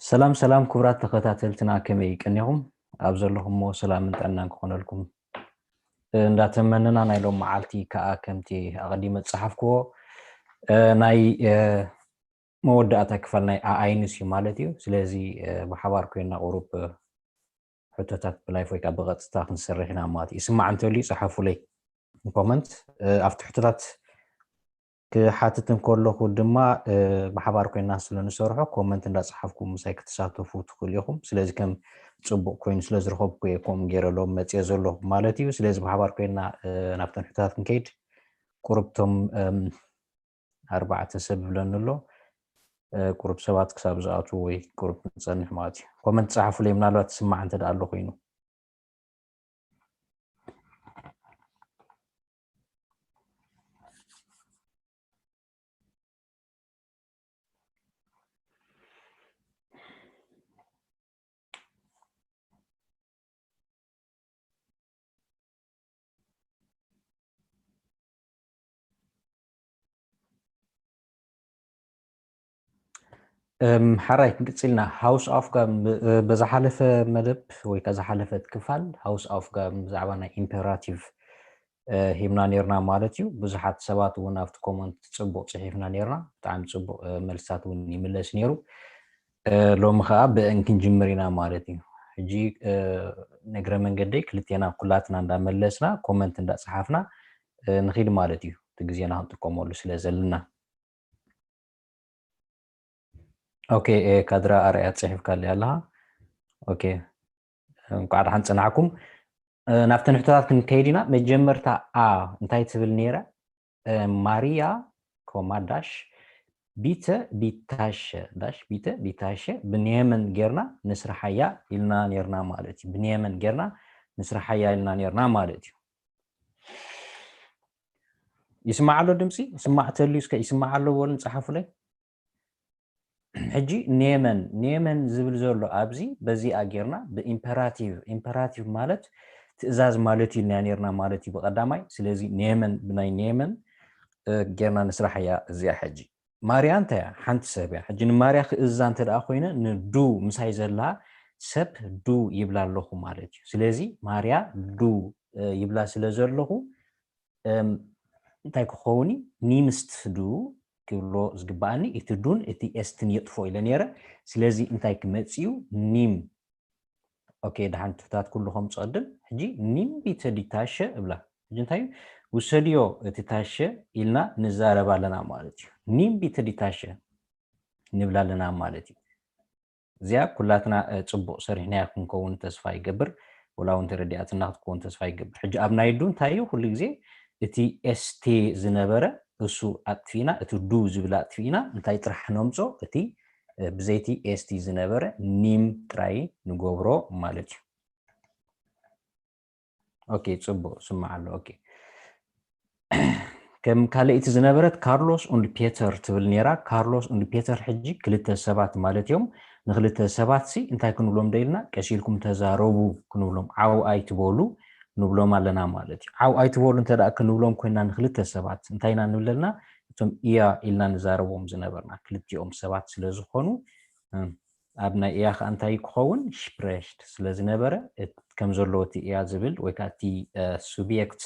ሰላም ሰላም ክቡራት ተኸታተልትና፣ ከመይ ቀኒኹም? ኣብ ዘለኹምዎ ሰላምን ጥዕናን ክኾነልኩም እንዳተመነና፣ ናይ ሎም መዓልቲ ከኣ ከምቲ ኣቐዲመ ዝጸሓፍክዎ፣ እ፣ ናይ፣ እ፣ መወዳእታ ክፋል ናይ ኣኣይንስ እዩ ማለት እዩ። ስለዚ፣ እ፣ ብሓባር ኮይና ቁሩብ፣ እ፣ ሕቶታት ብላይፍ ወይ ከዓ ብቐጥታ ክንሰርሕ ኢና ማለት እዩ። ይስማዕ እንተልዩ ጸሓፉለይ ኮመንት። እ፣ ኣብቲ ሕቶታት ክሓትት እንከለኹ ድማ፣ እ፣ ብሓባር ኮይና ስለ ንሰርሖ ኮመንት እንዳጸሓፍኩም ምሳይ ክትሳተፉ ትኽእሉ ኢኹም። ስለዚ ከም ጽቡቕ ኮይኑ ስለ ዝረኸብኩ እየ ከምኡ ገይረ ሎም መጽየ ዘለኹ ማለት እዩ። ስለዚ ብሓባር ኮይና፣ እ፣ ናብተን ሕቶታት ክንከይድ ቁሩብ ቶም፣ እም፣ ኣርባዕተ ሰብ ይብለኒ ኣሎ። እ፣ ቁሩብ ሰባት ክሳብ ዝኣትዉ ወይ ቁሩብ ክንጸንሕ ማለት እዩ። ኮመንት ጸሓፉለይ ምናልባት ትስማዕ እንተ ደኣ ኣሎ ኮይኑ። እም፣ ሓራይ ክንቅጽልና፣ ሃውስ ኣፍጋብ ብ-፣ በዝሓለፈ መደብ ወይ ከኣ ዝሓለፈት ክፋል ሃውስ ኣፍጋብ ብዛዕባ ናይ ኢምፔራቲቭ፣ እ፣ ሂብና ኔርና ማለት እዩ። ብዙሓት ሰባት እውን ኣብቲ ኮመንት ጽቡቕ ጽሒፍና ኔርና፣ ብጣዕሚ ጽቡቕ፣ እ፣ መልስታት እውን ይምለስ ኔሩ። እ፣ ሎሚ ኸኣ ብእን ክንጅምር ኢና ማለት እዩ። ሕጂ፣ እ፣ ንእግረ መንገደይ ክልቴና ኩላትና እንዳመለስና ኮመንት እንዳጸሓፍና፣ እ፣ ንኺድ ማለት እዩ። እቲ ግዜና ክንጥቀመሉ ስለ ዘለና። ኦኬ፣ እ፣ ካድራ ኣርኣያ ጽሒፍካለይ ኣለኻ። ኦኬ፣ እንቋዕ ደሓን ጸናሕኩም። እ፣ ናብተን ሕቶታት ክንከይድ ኢና። መጀመርታ A እንታይ ትብል ነይራ? እ፣ ማርያ ኮማ ዳሽ ቢተ ዲታሸ፣ ዳሽ ቢተ ዲታሸ ብንየመን ጌርና ንስርሓያ ኢልና ኔርና ማለት እዩ። ብንየመን ጌርና ንስርሓያ ኢልና ኔርና ማለት እዩ። ይስማዕ ኣሎ ድምፂ? ይስማዕ ተልዩ እስከ ይስማዕ ኣሎ በሉ፣ ንፀሓፉለይ። ሕጂ ኔመን፣ ኔመን ዝብል ዘሎ ኣብዚ በዚኣ ጌርና ብኢምፐራቲቭ፣ ኢምፐራቲቭ ማለት ትእዛዝ ማለት እዩ ኢልና ኔርና ማለት እዩ ብቐዳማይ። ስለዚ ኔመን፣ ብናይ ኔመን፣ እ፣ ጌርና ንስራሓያ እዚኣ። ሕጂ ማርያ እንታይ እያ? ሓንቲ ሰብ እያ። ሕጂ ንማርያ ክእዝዛ እንተ ደኣ ኮይነ ንዱ ምሳይ ዘላ ሰብ ዱ ይብላ ኣለኹ ማለት እዩ። ስለዚ ማርያ ዱ፣ እ፣ ይብላ ስለ ዘለኹ፣ እም፣ እንታይ ክኸውን እዩ? ኒምስት ዱ ክብሎ ዝግበኣኒ፣ እቲ ዱን እቲ ኤስትን የጥፎ ኢለ ነይረ። ስለዚ እንታይ ክመጽእ እዩ? ኒም። ኦኬ፣ ደሓን ትሑታት ኩሉ ከም ዝቐድም። ሕጂ ኒም ቢተ ዲታሸ እብላ። ሕጂ እንታይ እዩ? ውሰድዮ እቲ ታሸ ኢልና ንዛረብ ኣለና ማለት እዩ። ኒም ቢተ ዲታሸ ንብል ኣለና ማለት እዩ። እዚኣ ኩላትና፣ እ፣ ጽቡቕ ሰሪሕናያ ክንከውን ተስፋ ይገብር። ወላ እውን ተረዲኣትና ክትከውን ተስፋ ይገብር። ሕጂ ኣብ ናይ ዱ እንታይ እዩ? ኩሉ ግዜ እቲ ኤስቲ ዝነበረ እሱ ኣጥፊእና፣ እቲ ዱ ዝብል ኣጥፊእና፣ እንታይ ጥራሕ ነምጾ? እቲ፣ እ፣ ብዘይቲ ኤስቲ ዝነበረ ኒም ጥራይ ንገብሮ ማለት እዩ። ኦኬ፣ ጽቡቕ፣ ስማዕ ኣሎ። ኦኬ። ከም ካልኣይቲ ዝነበረት ካርሎስ und ፔተር ትብል ነይራ። ካርሎስ und ፔተር ሕጂ ክልተ ሰባት ማለት እዮም። ንክልተ ሰባት ሲ እንታይ ክንብሎም ዶ ኢልና? ቀስ ኢልኩም ተዛረቡ ክንብሎም፣ ዓው ኣይትበሉ ንብሎም ኣለና ማለት እዩ። ዓው ኣይትበሉ እንተ ደኣ ክንብሎም ኮይና ንክልተ ሰባት እንታይ ኢና ንብል ኣለና? እቶም እያ ኢልና ንዛረቦም ዝነበርና ክልቲኦም ሰባት ስለ ዝኾኑ፣ እም፣ ኣብ ናይ እያ ኸኣ እንታይ ክኸውን? ሽፕሬሽት ስለ ዝነበረ፣ እት-፣ ከም ዘለዎ እቲ እያ ዝብል ወይ ከኣ እቲ፣ እ፣ ሱብየክት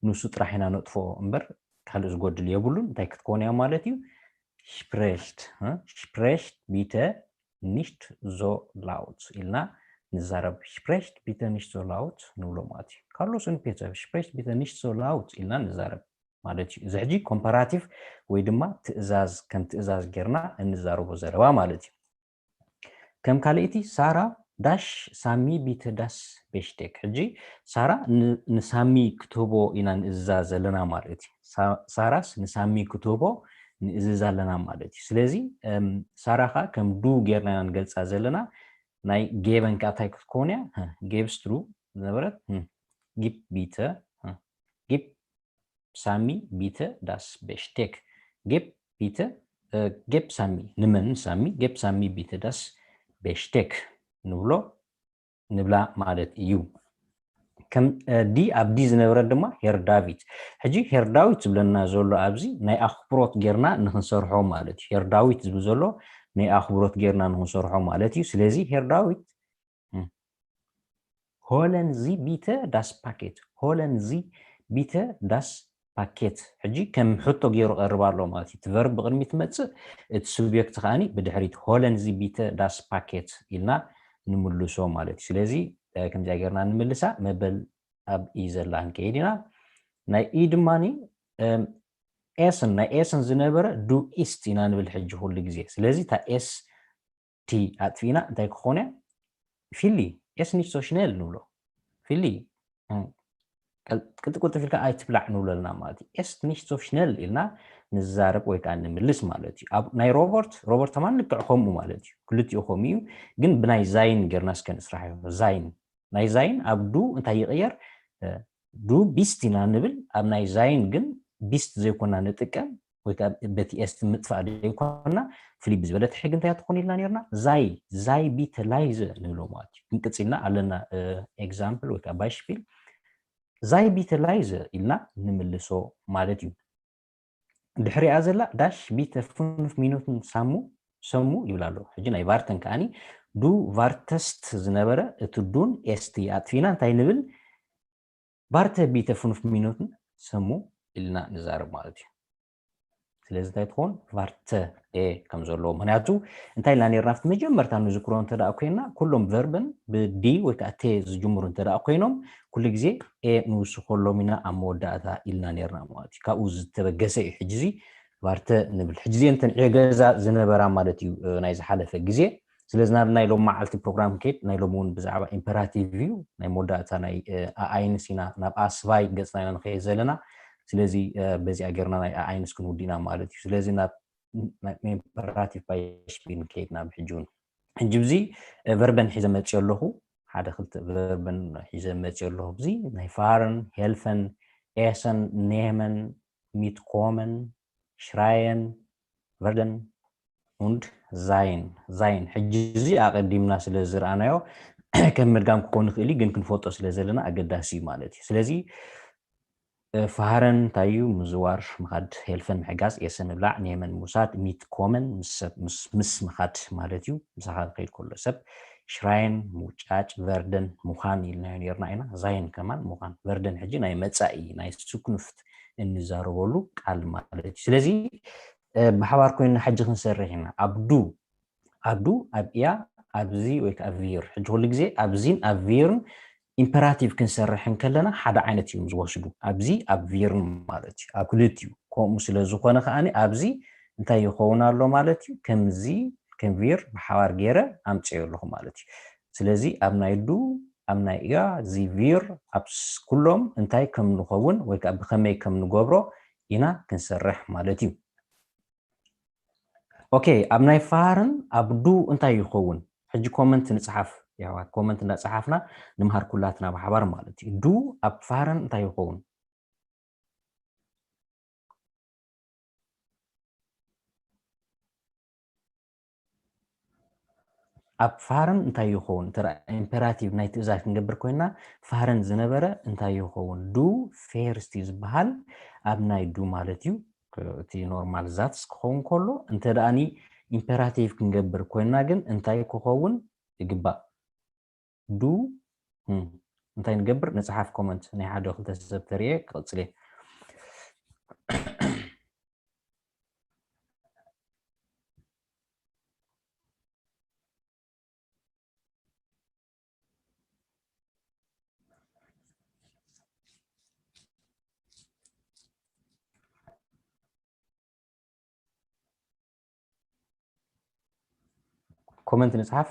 ንሱ ጥራሕ ኢና ነጥፍኦ እምበር ካልእ ዝጎድል የብሉን። እንታይ ክትከውን እያ ማለት እዩ? ሽፕሬሽት፣ እ፣ ሽፕሬሽት ቢተ ኒሽት ዞ ላውት ኢልና ንዛረብ። ሽፕሬሽት ቢተ ኒሽት ዞ ላውት ንብሎ ማለት እዩ። ካርሎስ und ፔተር፣ ሽፕሬሽት ቢተ ኒሽት ዞ ላውት ኢልና ንዛረብ ማለት እዩ። እዚ ሕጂ ኮምፓራቲቭ ወይ ድማ ትእዛዝ፣ ከም ትእዛዝ ጌርና እንዛረቦ ዘረባ ማለት እዩ። ከም ካልኣይቲ ሳራ ዳሽ ሳሚ ቢተ ዳስ ቤሽቴክ። ሕጂ ሳራ ን-፣ ንሳሚ ክትህቦ ኢና ንእዝዛ ዘለና ማለት እዩ። ሳ-፣ ሳራስ ንሳሚ ክትህቦ ንእዝዛ ኣለና ማለት እዩ። ስለዚ፣ እም፣ ሳራ ኸኣ ከም ዱ ጌርና ኢና ንገልጻ ዘለና። ናይ ጌበን ከኣ እንታይ ክትከውን እያ? ሀ፣ ጌብስ ትሩ ዝነበረት፣ እም፣ ጊብ ቢተ፣ ሀ፣ ጊብ ሳሚ ቢተ ዳስ ቤሽቴክ። ጌብ ቢተ፣ እ፣ ጌብ ሳሚ፣ ንመን ሳሚ? ጌብ ሳሚ ቢተ ዳስ ቤሽቴክ ንብሎ፣ ንብላ ማለት እዩ። ከም፣ እ፣ ዲ፣ ኣብ ዲ ዝነበረ ድማ ሄር ዳዊት። ሕጂ ሄር ዳዊት ዝብለና ዘሎ ኣብዚ ናይ ኣኽብሮት ጌርና ንኽንሰርሖ ማለት እዩ። ሄር ዳዊት ዝብል ዘሎ ናይ ኣኽብሮት ጌርና ንክንሰርሖ ማለት እዩ። ስለዚ ሄር ዳዊት፣ hm፣ Holen Sie bitte das Paket. Holen Sie bitte das Paket. ሕጂ ከም ሕቶ ገይሩ ቀርብ ኣሎ ማለት እዩ። እቲ ቨርብ ብቕድሚት ትመጽእ፣ እቲ ሱብጀክት ከኣኒ ብድሕሪት። Holen Sie bitte das Paket ኢልና ንምልሶ ማለት እዩ። ስለዚ ከምዚኣ ጌርና ንምልሳ። መበል ኣብ ኢ ዘላ ክንከይድ ኢና። ናይ ኢ ድማኒ ኤስን፣ ናይ ኤስን ዝነበረ ዱ ኢስት ኢና ንብል ሕጂ ኩሉ ግዜ። ስለዚ እታ ኤስ ቲ ኣጥፊእና እንታይ ክኾነ? ፊሊ፣ ኤስ ኒት ሶሽነል ንብሎ። ፊሊ፣ ቅልጥቁልጥፍ ኢልካ ኣይትብላዕ ንብለልና ማለት እዩ። ኤስ ኒት ሶሽነል ኢልና ንዛረብ ወይ ከዓ ንምልስ ማለት እዩ። ኣብ ናይ ሮበርት፣ ሮበርት ተማን ልክዕ ከምኡ ማለት እዩ። ክልቲኡ ከምኡ እዩ፣ ግን ብናይ ዛይን ጌርና እስከ ንስራሕ እዩ። ዛይን፣ ናይ ዛይን ኣብ ዱ እንታይ ይቕየር? ዱ ቢስት ኢና ንብል፣ ኣብ ናይ ዛይን ግን ቢስት ዘይኮና ንጥቀም፣ ወይ ከዓ በቲ ኤስት ምጥፋእ ዘይኮና፣ ፍልይ ብዝበለት ሕጊ እንታይ ትኾን ኢልና ነርና? ዛይ፣ ዛይ ቢተ ላይዘ ንብሎ ማለት እዩ። ክንቅጽልና ኣለና፣ ኤግዛምፕል ወይ ከዓ ባይሽፒል። ዛይ ቢተ ላይዘ ኢልና ንምልሶ ማለት እዩ። ድሕሪኣ ዘላ ዳሽ ቢተ ፍኑፍ ሚኖትን ሳሙ፣ ሰሙ ይብል ኣሎ። ሕጂ ናይ ቫርተን ከኣኒ ዱ ቫርተስት ዝነበረ እቲ ዱን ኤስቲ ኣጥፊና እንታይ ንብል? ቫርተ ቢተ ፍኑፍ ሚኖትን ሰሙ ኢልና ንዛረብ ማለት እዩ። ስለዚ እንታይ ትኾን? ቫርተ ኤ ከም ዘለዎ። ምክንያቱ እንታይ ኢልና ነርና ኣብቲ መጀመርታ ንዝክሮ እንተ ደኣ ኮይና፣ ኩሎም ቨርብን ብዲ ወይ ከዓ ቴ ዝጅምሩ እንተ ደኣ ኮይኖም፣ ኩሉ ግዜ ኤ ንውስኸሎም ኢና ኣብ መወዳእታ ኢልና ነርና ማለት እዩ። ካብኡ ዝተበገሰ እዩ ሕጂ እዚ ቫርተ ንብል። ሕጂ እዚ እንተን ዕዮ ገዛ ዝነበራ ማለት እዩ፣ እ፣ ናይ ዝሓለፈ ግዜ። ስለዚ ናብ ናይ ሎም መዓልቲ ፕሮግራም ከይድ፣ ናይ ሎም እውን ብዛዕባ ኢምፐራቲቭ እዩ፣ ናይ መወዳእታ ናይ፣ እ፣ ኣኣይንስ ኢና ናብ ኣስቫይ ገጽና ኢና ንኸይድ ዘለና። ስለዚ፣ እ፣ በዚኣ ጌርና ናይ ኣኣይንስ ክንውድእና ማለት እዩ። ስለዚ ናብ ናይ ኢምፐራቲቭ ባይሽፒል ንከይድ ናብ ሕጂ እውን። ሕጂ ብዚ፣ እ፣ ቨርበን ሒዘ መጽዮ ኣለኹ። ሓደ ክልተ ቨርበን ሒዘ መጽዮ ኣለኹ። ብዚ ናይ ፋርን፣ ሄልፈን፣ ኤሰን፣ ኔመን፣ ሚትኮመን፣ ሽራየን፣ ቨርደን፣ und sein፣ ዛይን። ሕጂ እዚ ኣቐዲምና ስለ ዝረኣናዮ ከም ምድጋም ክኾን ይኽእል እዩ፣ ግን ክንፈልጦ ስለ ዘለና ኣገዳሲ እዩ ማለት እዩ። ስለዚ፣ እ፣ ፋሃረን እንታይ እዩ? ምዝዋር፣ ምኻድ፣ ሄልፈን ምሕጋዝ፣ ኤሰን ምብላዕ፣ ኔመን ምውሳድ፣ ሚት ኮመን ምስ ሰብ፣ ምስ፣ ምስ ምኻድ ማለት እዩ። ምሳኻ ክኸይድ ከሎ ሰብ፣ ሽራየን ምውጫጭ፣ ቨርደን ምዃን ኢልናዮ ኔርና ኢና። ዛይን ከማን ምዃን። ቨርደን ሕጂ ናይ መጻኢ፣ ናይ ሱክኑፍት እንዛረበሉ ቃል ማለት እዩ። ስለዚ፣ እ፣ ብሓባር ኮይንና ሕጂ ክንሰርሕ ኢና። ኣብ ዱ፣ ኣብ ዱ፣ ኣብ እያ፣ ኣብዚ ወይ ከዓ ቪር። ሕጂ ኩሉ ግዜ ኣብዚን ኣብ ቪርን ኢምፐራቲቭ ክንሰርሕ እንከለና ሓደ ዓይነት እዮም ዝወስዱ። ኣብዚ ኣብ ቪርን ማለት እዩ። ኣብ ክልቲኡ። ከምኡ ስለ ዝኾነ ከኣኒ ኣብዚ እንታይ ይኸውን ኣሎ ማለት እዩ? ከምዚ፣ ከም ቪር ብሓባር ገይረ ኣምፅዮ ኣለኹ ማለት እዩ። ስለዚ ኣብ ናይ ዱ፣ ኣብ ናይ እያ፣ እዚ ቪር፣ ኣብ ስ-፣ ኩሎም እንታይ ከም ንኸውን ወይ ከዓ ብኸመይ ከም ንገብሮ ኢና ክንሰርሕ ማለት እዩ። ኦኬ፣ ኣብ ናይ ፋርን ኣብ ዱ እንታይ ይኸውን? ሕጂ ኮመንት ንጽሓፍ፣ የሕዋት፣ ኮመንት እንዳጸሓፍና ንምሃር ኩላትና ብሓባር ማለት እዩ። ዱ ኣብ ፋርን እንታይ ይኸውን? ኣብ ፋርን እንታይ ይኸውን? እንተ ደኣ ኢምፐራቲቭ ናይ ትእዛዝ ክንገብር ኮይና፣ ፋርን ዝነበረ እንታይ ይኸውን? ዱ ፌርስት እዩ ዝበሃል። ኣብ ናይ ዱ ማለት እዩ። እቲ ኖርማል ዛትስ ክኸውን ከሎ፣ እንተ ደኣኒ ኢምፐራቲቭ ክንገብር ኮይና ግን እንታይ ክኸውን ይግባእ? ዱ፣ እም፣ እንታይ ንገብር? ንጽሓፍ ኮመንት ናይ ሓደ ክልተ ሰብ ተርእየ ክቕጽል እየ። ኮመንት ንጽሓፍ።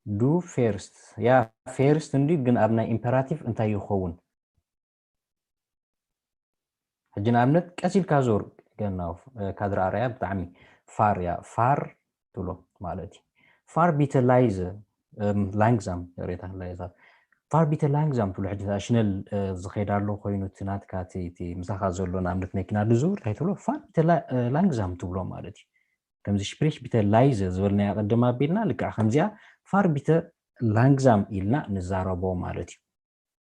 ዱ ፌርስት። ያ፣ ፌርስት እንዲ ግን ኣብ ናይ ኢምፐራቲቭ እንታይ ይኸውን? ሕጂ ንኣብነት ቀስ ኢልካ ዞር ገናው፣ እ፣ ካድር ኣርኣያ ብጣዕሚ ፋር እያ፣ ፋር ትብሎ ማለት እዩ። ፋር ቢተ ላይዘ፣ እም፣ ላንግዛም፣ ሬታ ላይዛ። ፋር ቢተ ላንግዛም ትብሎ። ሕጂ ሽነል፣ እ፣ ዝኸይድ ኣሎ ኮይኑ እቲ ናትካ፣ እቲ፣ እቲ ምሳኻ ዘሎ ንኣብነት መኪና ዝዝውር እንታይ ትብሎ? ፋር ቢተ ላ-፣ እ፣ ላንግዛም ትብሎ ማለት እዩ። ከምዚ ሽፕሪሽ ቢተ ላይዘ ዝበልናዮ ቅድም ኣቢልና ልክዕ ከምዚኣ ፋር ቢተ ላንግዛም ኢልና ንዛረቦ ማለት እዩ።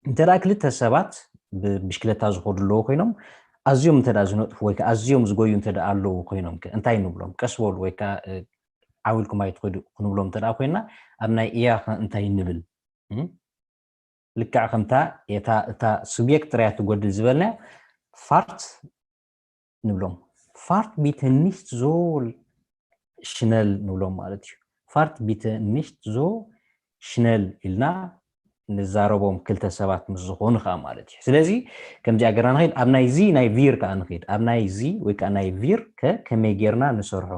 እንተ ደኣ ክልተ ሰባት ብብሽክለታ ዝኸዱ ኣለዉ ኮይኖም፣ ኣዝዮም እንተ ደኣ ዝነጥፉ ወይ ከኣ ኣዝዮም ዝጎዩ እንተ ደኣ ኣለዉ ኮይኖም ከ እንታይ ንብሎም? ቀስ በሉ ወይ ከኣ፣ እ፣ ዓው ኢልኩም ኣይትኸዱ ክንብሎም እንተ ደኣ ኮይና፣ ኣብ ናይ እያ ከ እንታይ ንብል? እም? ልክዕ ከምታ እታ፣ እታ ሱብየክት ጥራይ እያ ትጎድል ዝበልናዮ፣ ፋርት ንብሎም። ፋርት ቢተ ኒሽት ዞ ሽነል ንብሎም ማለት እዩ። ፋርት ቢተ ኒሽት ዞ ሽነል ኢልና ንዛረቦም ክልተ ሰባት ምስ ዝኾኑ ኸዓ ማለት እዩ። ስለዚ ከምዚኣ ገርና ንኸይድ፣ ኣብ ናይዚ ናይ ቪር ከኣ ንኸይድ። ኣብ ናይዚ ወይ ከኣ ናይ ቪር ከ ከመይ ጌርና ንሰርሖ?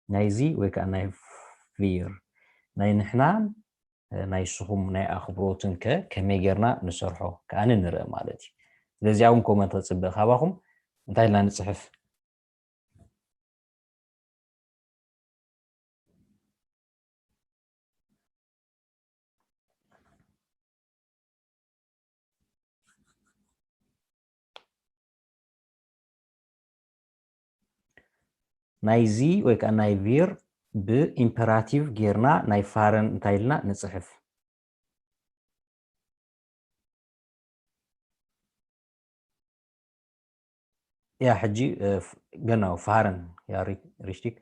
ናይዚ ወይ ከኣ ናይ ቪር፣ ናይ ንሕናን፣ እ፣ ናይ ንስኹም ናይ ኣኽብሮትን ከ ከመይ ጌርና ንሰርሖ ከኣ ንርኢ ማለት እዩ። ስለዚ እውን ኮመንት ክጽበ ካባኹም። እንታይ ኢልና ንጽሕፍ? ናይዚ ወይ ከኣ ናይ ቪር ብኢምፐራቲቭ ጌርና ናይ ፋረን እንታይ ኢልና ንጽሕፍ? ያ፣ ሕጂ፣ እ፣ ፍ-፣ ገናው ፋረን፣ ያ፣ ሪ-፣ ሪሽቲክ።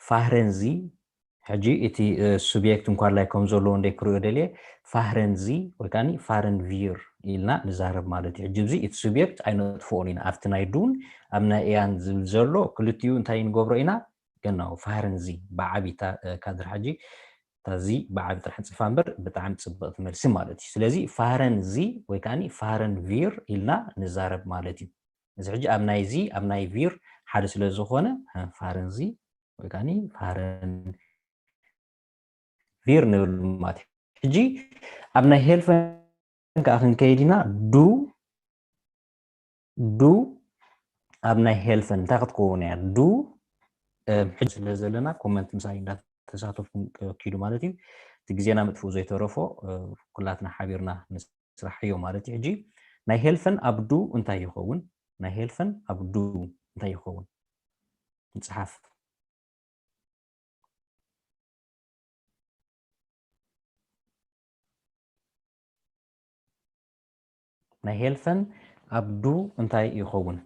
ፋህረንዚ፣ ሕጂ እቲ፣ እ፣ ሱብየክት እንኳን ላይ ከም ዘለዎ እንደ ክርእዮ ደልየ፣ ፋህረንዚ ወይ ከኣኒ ፋረን ቪር ኢልና ንዛረብ ማለት እዩ። ሕጂ እዚ እቲ ሱብየክት ኣይነጥፍኦን ኢና። ኣብቲ ናይ ዱን ኣብ ናይ እያን ዝብል ዘሎ ክልቲኡ እንታይ ንገብሮ ኢና? ገናው ፋህረንዚ ብዓቢታ፣ እ፣ ካድር ሕጂ እታ ዚ ብዓቢ ጥራሕ ጽፋ እምበር ብጣዕሚ ጽብቕቲ መልሲ ማለት እዩ። ስለዚ ፋረን ዚ ወይ ከኣኒ ፋረን ቪር ኢልና ንዛረብ ማለት እዩ። እዚ ሕጂ ኣብ ናይ ዚ ኣብ ናይ ቪር ሓደ ስለ ዝኾነ፣ እ፣ ፋረን ዚ ወይ ከኣኒ ፋረን ቪር ንብል ማለት እዩ። ሕጂ ኣብ ናይ ሄልፈን ከኣ ክንከይድ ኢና። ዱ፣ ዱ ኣብ ናይ ሄልፈን እንታይ ክትከውን እያ? ዱ፣ እ፣ ሕጂ ስለ ዘለና ኮመንት ምሳይ እንዳተሳተፍኩም ኪዱ ማለት እዩ። እቲ ግዜና ምጥፍኡ ዘይተረፎ፣ እ፣ ኩላትና ሓቢርና ንስራሕዮ ማለት እዩ። ሕጂ ናይ ሄልፈን ኣብ ዱ እንታይ ይኸውን? ናይ ሄልፈን ኣብ ዱ እንታይ ይኸውን? ንጽሓፍ። ናይ ሄልፈን ኣብ ዱ እንታይ ይኸውን?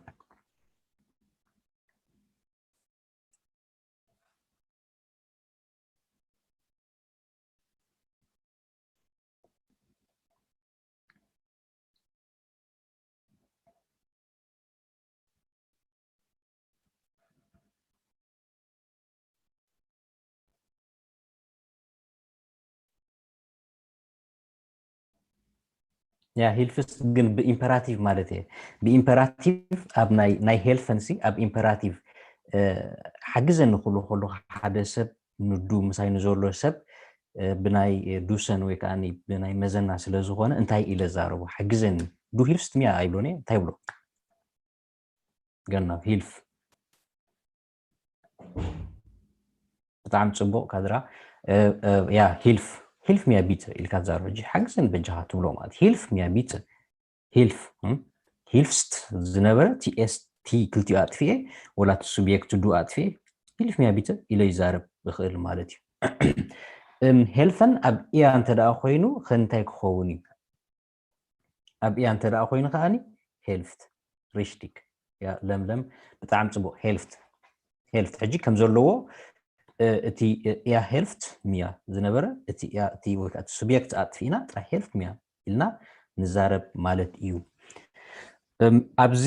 ያ፣ ሂልፍስ ግን ብኢምፐራቲቭ ማለት እየ። ብኢምፐራቲቭ ኣብ ናይ፣ ናይ ሄልፈንሲ ኣብ ኢምፐራቲቭ፣ እ፣ ሓግዘኒ ክብሎ ከለኹ ሓደ ሰብ ንዱ ምሳይ ንዘሎ ሰብ፣ እ፣ ብናይ ዱሰን ወይ ከኣ ብናይ መዘና ስለ ዝኾነ እንታይ ኢለ ዛረቦ? ሓግዘኒ። ዱ ሂልፍስት ሚያ ኣይብሎን እየ። እንታይ ይብሎ? ገና ሂልፍ። ብጣዕሚ ጽቡቕ ካድራ። እ፣ እ፣ ያ ሂልፍ፣ ሂልፍ ሚያ ቢተ ኢልካ ትዛረብ። ሕጂ ሓግዘኒ በጃኻ ትብሎ ማለት ሂልፍ ሚያ ቢተ። ሂልፍ፣ እም? ሂልፍስት ዝነበረ ቲ ኤስ ቲ ክልቲኡ ኣጥፊኤ፣ ወላ እቲ ሱብየክት ዱ ኣጥፊኤ፣ ሂልፍ ሚያ ቢተ ኢለ ይዛረብ ይኽእል ማለት እዩ። እም፣ ሄልፈን ኣብ እያ እንተ ደኣ ኮይኑ፣ ከ እንታይ ክኸውን እዩ? ኣብ እያ እንተ ደኣ ኮይኑ ከኣኒ ሄልፍት፣ ሪሽቲክ። ያ ለምለም፣ ብጣዕሚ ጽቡቕ። ሄልፍት፣ ሄልፍት። ሕጂ ከም ዘለዎ፣ እ፣ እቲ፣ እ፣ እያ ሄልፍት ሚያ ዝነበረ፣ እቲ እያ፣ እቲ ወይ ከኣ እቲ ሱብየክት ኣጥፊእና፣ ጥራይ ሄልፍት ሚያ ኢልና ንዛረብ ማለት እዩ። እም፣ ኣብዚ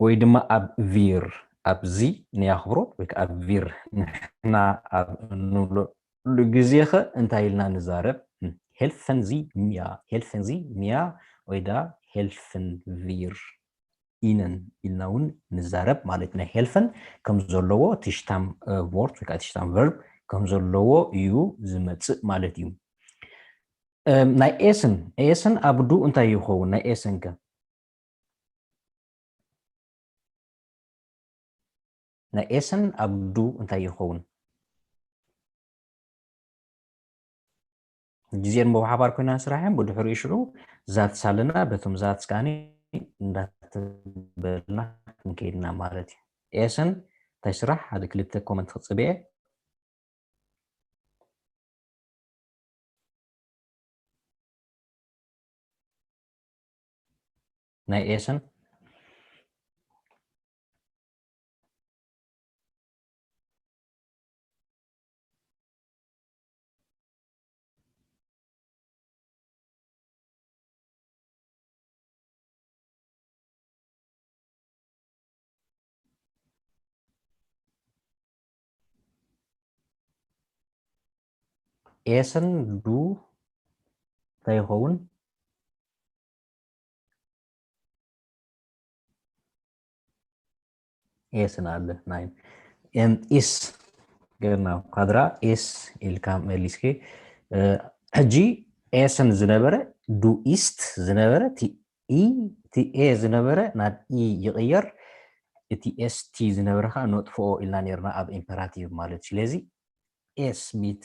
ወይ ድማ ኣብ ቪር፣ ኣብዚ ንያኽብሮት ወይ ከኣ ቪር ንሕና ኣብ እንብለሉ ግዜ ኸ እንታይ ኢልና ንዛረብ? እም፣ ሄልፈን ዚ ሚያ፣ ሄልፈን ዚ ሚያ ወይ ደኣ ሄልፈን ቪር ኢነን ኢልና እውን ንዛረብ ማለት ናይ ሄልፈን ከም ዘለዎ ትሽታም፣ እ፣ ቮርት ወይ ከዓ ትሽታም ቨርብ ከም ዘለዎ እዩ ዝመጽእ ማለት እዩ። እም፣ ናይ ኤስን፣ ኤስን ኣብ ዱ እንታይ ይኸውን? ናይ ኤስን ከ? ናይ ኤስን ኣብ ዱ እንታይ ይኸውን? ግዜን ብሓባር ኮይና ስራሕ እዮም። ብድሕሪኡ ሽዑ ዛትስ ኣለና፣ በቶም ዛትስ ከኣኒ እንዳተበልና ክንከይድና ማለት እዩ። ኤስን እንታይ ስራሕ? ሓደ ክልተ ኮመንት ክጽበየ። ናይ ኤስን ኤስን ዱ እንታይ ይኸውን? ኤስን ኣለ ናይ ኢስ ገርና ካድራ ኤስ ኢልካ መሊስኪ። ሕጂ ኤስን ዝነበረ ዱ ኢስት ዝነበረ እቲ ኢ እቲ ኤ ዝነበረ ናብ ኢ ይቕየር፣ እቲ ኤስቲ ዝነበረ ከዓ ነጥፍኦ ኢልና ነርና ኣብ ኢምፐራቲቭ ማለት። ስለዚ ኤስ ቢተ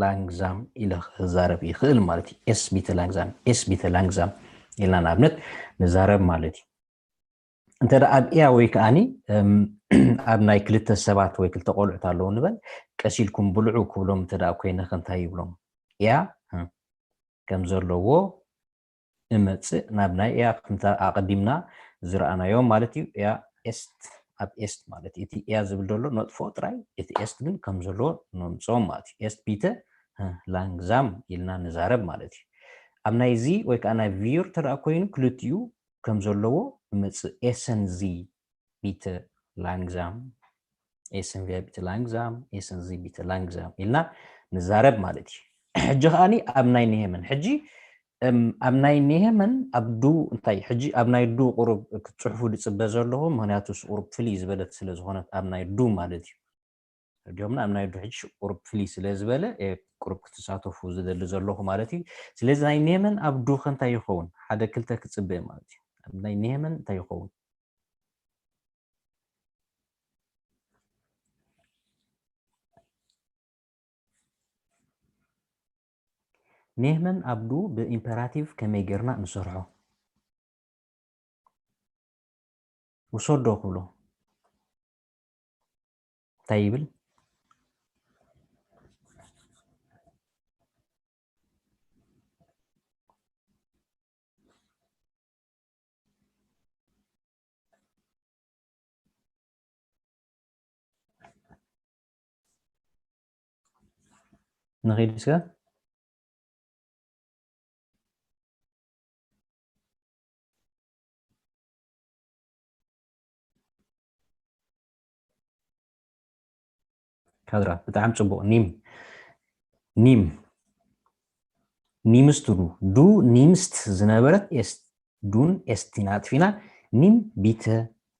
ላንግዛም ኢለ ክዛረብ ይኽእል ማለት እዩ። ኤስ ቢተ ላንግዛም፣ ኤስ ቢተ ላንግዛም ኢልና ንኣብነት ንዛረብ ማለት እዩ። እንተ ደኣ ኣብ እያ ወይ ከኣኒ ኣብ ናይ ክልተ ሰባት ወይ ክልተ ቆልዑት ኣለዉ ንበል፣ ቀስ ኢልኩም ብልዑ ክብሎም እንተ ደኣ ኮይነ ከ እንታይ ይብሎም? እያ ከም ዘለዎ እመጽእ ናብ ናይ እያ ከምታ ኣቐዲምና ዝረኣናዮ ማለት እዩ። እያ ኤስት ኣብ ኤስት ማለት እዩ። እቲ እያ ዝብል ዘሎ ነጥፎ ጥራይ፣ እቲ ኤስት ግን ከም ዘለዎ ነምጽኦ ማለት እዩ። ኤስት ቢተ ላንግዛም ኢልና ንዛረብ ማለት እዩ። ኣብ ናይ ዚ ወይ ከዓ ናይ ቪር ተደኣ ኮይኑ ክልቲኡ ከም ዘለዎ እመጽእ ኤሰን ዚ ቢተ ላንግዛም ኤሰን ቪ ቢተ ላንግዛም ኤሰን ዚ ቢተ ላንግዛም ኢልና ንዛረብ ማለት እዩ። ሕጂ ከኣኒ ኣብ ናይ ኔሄመን ሕጂ ኣብ ናይ ኔሄመን ኣብ ዱ እንታይ ሕጂ ኣብ ናይ ዱ ቁሩብ ክትፅሕፉ ድፅበ ዘለኹ፣ ምክንያቱ ቁሩብ ፍልይ ዝበለት ስለ ዝኾነት ኣብ ናይ ዱ ማለት እዩ። ሕጂምና ኣብ ናይ ዱ ሕጂ ቁሩብ ፍልይ ስለ ዝበለ ቁሩብ ክትሳተፉ ዝደሊ ዘለኹ ማለት እዩ። ስለዚ ናይ ኔመን ኣብ ዱ ከ እንታይ ይኸውን? ሓደ ክልተ ክፅበ ማለት እዩ። ኣብ ናይ ኔመን እንታይ ይኸውን? ኔህመን ኣብ ዱ ብኢምፐራቲቭ ከመይ ጌርና ንሰርሖ? ውሰዶ ክብሎ እንታይ ይብል? ንኺድ እስከ። ካድራ ብጣዕሚ ጽቡቕ። ኒም ኒም ኒምስት ዱ ዱ ኒምስት ዝነበረት ኤስ ዱን ኤስቲን ኣጥፊና ኒም ቢተ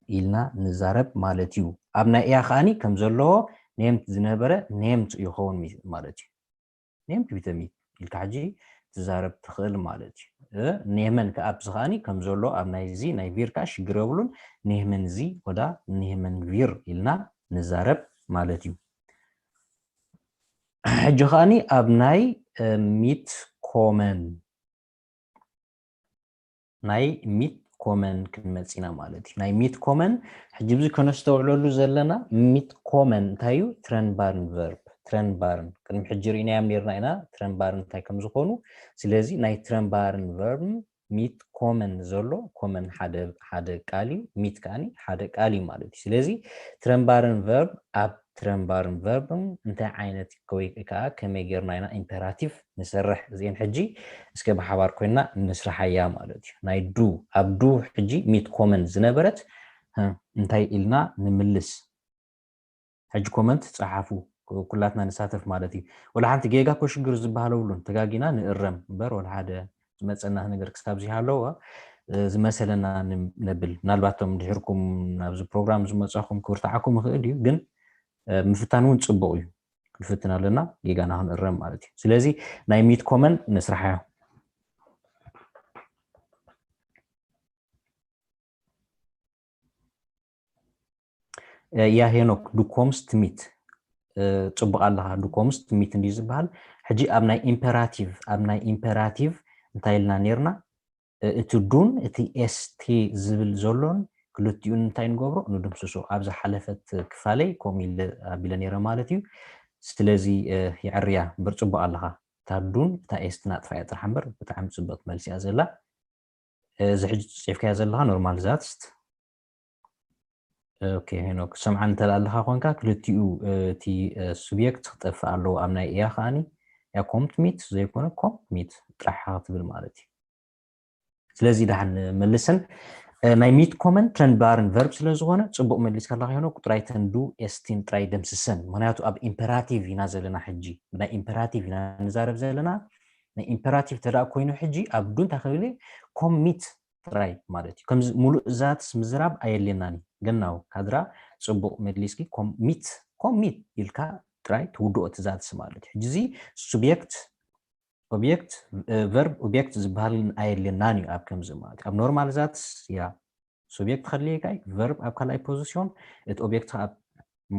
ኢልና ንዛረብ ማለት እዩ። ኣብ ናይ እያ ከኣኒ ከም ዘለዎ ኔምት ዝነበረ ኔምት ይኸውን ማለት እዩ። ኔምት ቢተ ሚት ኢልካ ሕጂ ትዛረብ ትኽእል ማለት እዩ። እ፣ ኔህመን ከኣ ኣብዚ ከኣኒ ከም ዘሎ ኣብ ናይዚ ናይ ቪር ከኣ ሽግር የብሉን። ኔህመን ዚ ወዳ ኔህመን ቪር ኢልና ንዛረብ ማለት እዩ። ሕጂ ከኣኒ ኣብ ናይ፣ እ፣ ሚት ኮመን ናይ ሚት ኮመን ክንመጽ ኢና ማለት እዩ። ናይ ሚት ኮመን ሕጂ ብዚ ከነስተውዕለሉ ዘለና ሚት ኮመን እንታይ እዩ? ትረንባርን ቨርብ። ትረንባርን ቅድሚ ሕጂ ርኢናዮም ኔርና ኢና ትረንባርን እንታይ ከም ዝኾኑ። ስለዚ ናይ ትረንባርን ቨርብ ሚት ኮመን ዘሎ ኮመን ሓደ፣ ሓደ ቃል እዩ፣ ሚት ከኣኒ ሓደ ቃል እዩ ማለት እዩ። ስለዚ ትረንባርን ቨርብ ኣብ ትረንባርን ቨርብን እንታይ ዓይነት ወይ ከዓ ከመይ ጌርና ኢና ኢምፔራቲቭ ንሰርሕ? እዚአን ሕጂ እስከ ብሓባር ኮይና ንስርሓያ ማለት እዩ። ናይ ዱ፣ ኣብ ዱ ሕጂ ሚት ኮመን ዝነበረት፣ እ፣ እንታይ ኢልና ንምልስ? ሕጂ ኮመንት ጸሓፉ፣ ኩላትና ንሳተፍ ማለት እዩ። ወላ ሓንቲ ጌጋ እኮ ሽግር ዝበሃል የብሉን፣ ተጋጊና ንእረም እምበር ወላ ሓደ ዝመጸና ነገር ክሳብ ዘይሃለወ፣ እ፣ ዝመሰለና ን-፣ ነብል። ምናልባት እቶም ድሕርኩም ናብዚ ፕሮግራም ዝመጻኹም ክብርትዓኩም ይኽእል እዩ፣ ግን፣ እ፣ ምፍታን እውን ጽቡቕ እዩ። ክንፍትን ኣለና፣ ጌጋና ክንእረም ማለት እዩ። ስለዚ ናይ ሚት ኮመን ንስርሓዮ። እ፣ ያ ሄኖክ፣ ዱ ኮምስት ሚት፣ እ፣ ጽቡቕ ኣለኻ። ዱ ኮምስት ሚት እንድዩ ዝበሃል። ሕጂ ኣብ ናይ ኢምፐራቲቭ፣ ኣብ ናይ ኢምፐራቲቭ እንታይ ኢልና ኔርና? እ፣ እቲ ዱን እቲ ኤስቲ ዝብል ዘሎን ክልቲኡን እንታይ ንገብሮ? ንድምስሶ። ኣብ ዝሓለፈት ክፋለይ ከምኡ ኢለ ኣቢለ ኔረ ማለት እዩ። ስለዚ፣ እ፣ የዐርያ እምበር ጽቡቕ ኣለኻ። እታ ዱን እታ ኤስቲ ናጥፋያ ጥራሕ እምበር ብጣዕሚ ጽብቕቲ መልሲ እያ ዘላ። እዚ ሕጂ ጽሒፍካዮ ዘለኻ ኖርማል ዛትስት። ኦኬ ሄኖክ፣ ሰምዓን እንተ ኣለኻ ኮንካ፣ ክልቲኡ፣ እ፣ እቲ፣ እ፣ ሱብየክት ክጠፍእ ኣለዎ ኣብ ናይ እያ ከኣኒ፣ እያ ኮምት ሚት ዘይኮነ ኮምት ሚት ጥራሕ ክትብል ማለት እዩ። ስለዚ ደሓን መልሰን፣ እ፣ ናይ ሚት ኮመን ትረንባርን ቨርብ ስለ ዝኾነ ጽቡቕ መሊስካ ኣለኻ ሄኖክ። ጥራይ ተን ዱ ኤስቲን ጥራይ ደምስሰን። ምኽንያቱ ኣብ ኢምፐራቲቭ ኢና ዘለና ሕጂ። ብናይ ኢምፐራቲቭ ኢና ንዛረብ ዘለና። ናይ ኢምፐራቲቭ ተደኣ ኮይኑ ሕጂ ኣብ ዱ እንታይ ክብል እየ? ኮሚት ጥራይ ማለት እዩ። ከምዚ ሙሉእ ዛትስ ምዝራብ ኣየድልየናን እዩ። ገናው ካድራ ጽቡቕ መሊስኪ። ኮሚት፣ ኮሚት ኢልካ ጥራይ ትውድኦ እቲ ዛትስ ማለት እዩ። ሕጂ እዚ ሱብየክት፣ ኦብየክት፣ እ፣ ቨርብ፣ ኦብየክት ዝበሃል ኣየድልየናን እዩ ኣብ ከምዚ ማለት እዩ። ኣብ ኖርማል ዛትስ ያ ሱብየክት ከድልየካ እዩ፣ ቨርብ ኣብ ካልኣይ ፖዚሽን፣ እቲ ኦብየክት ከኣ ኣብ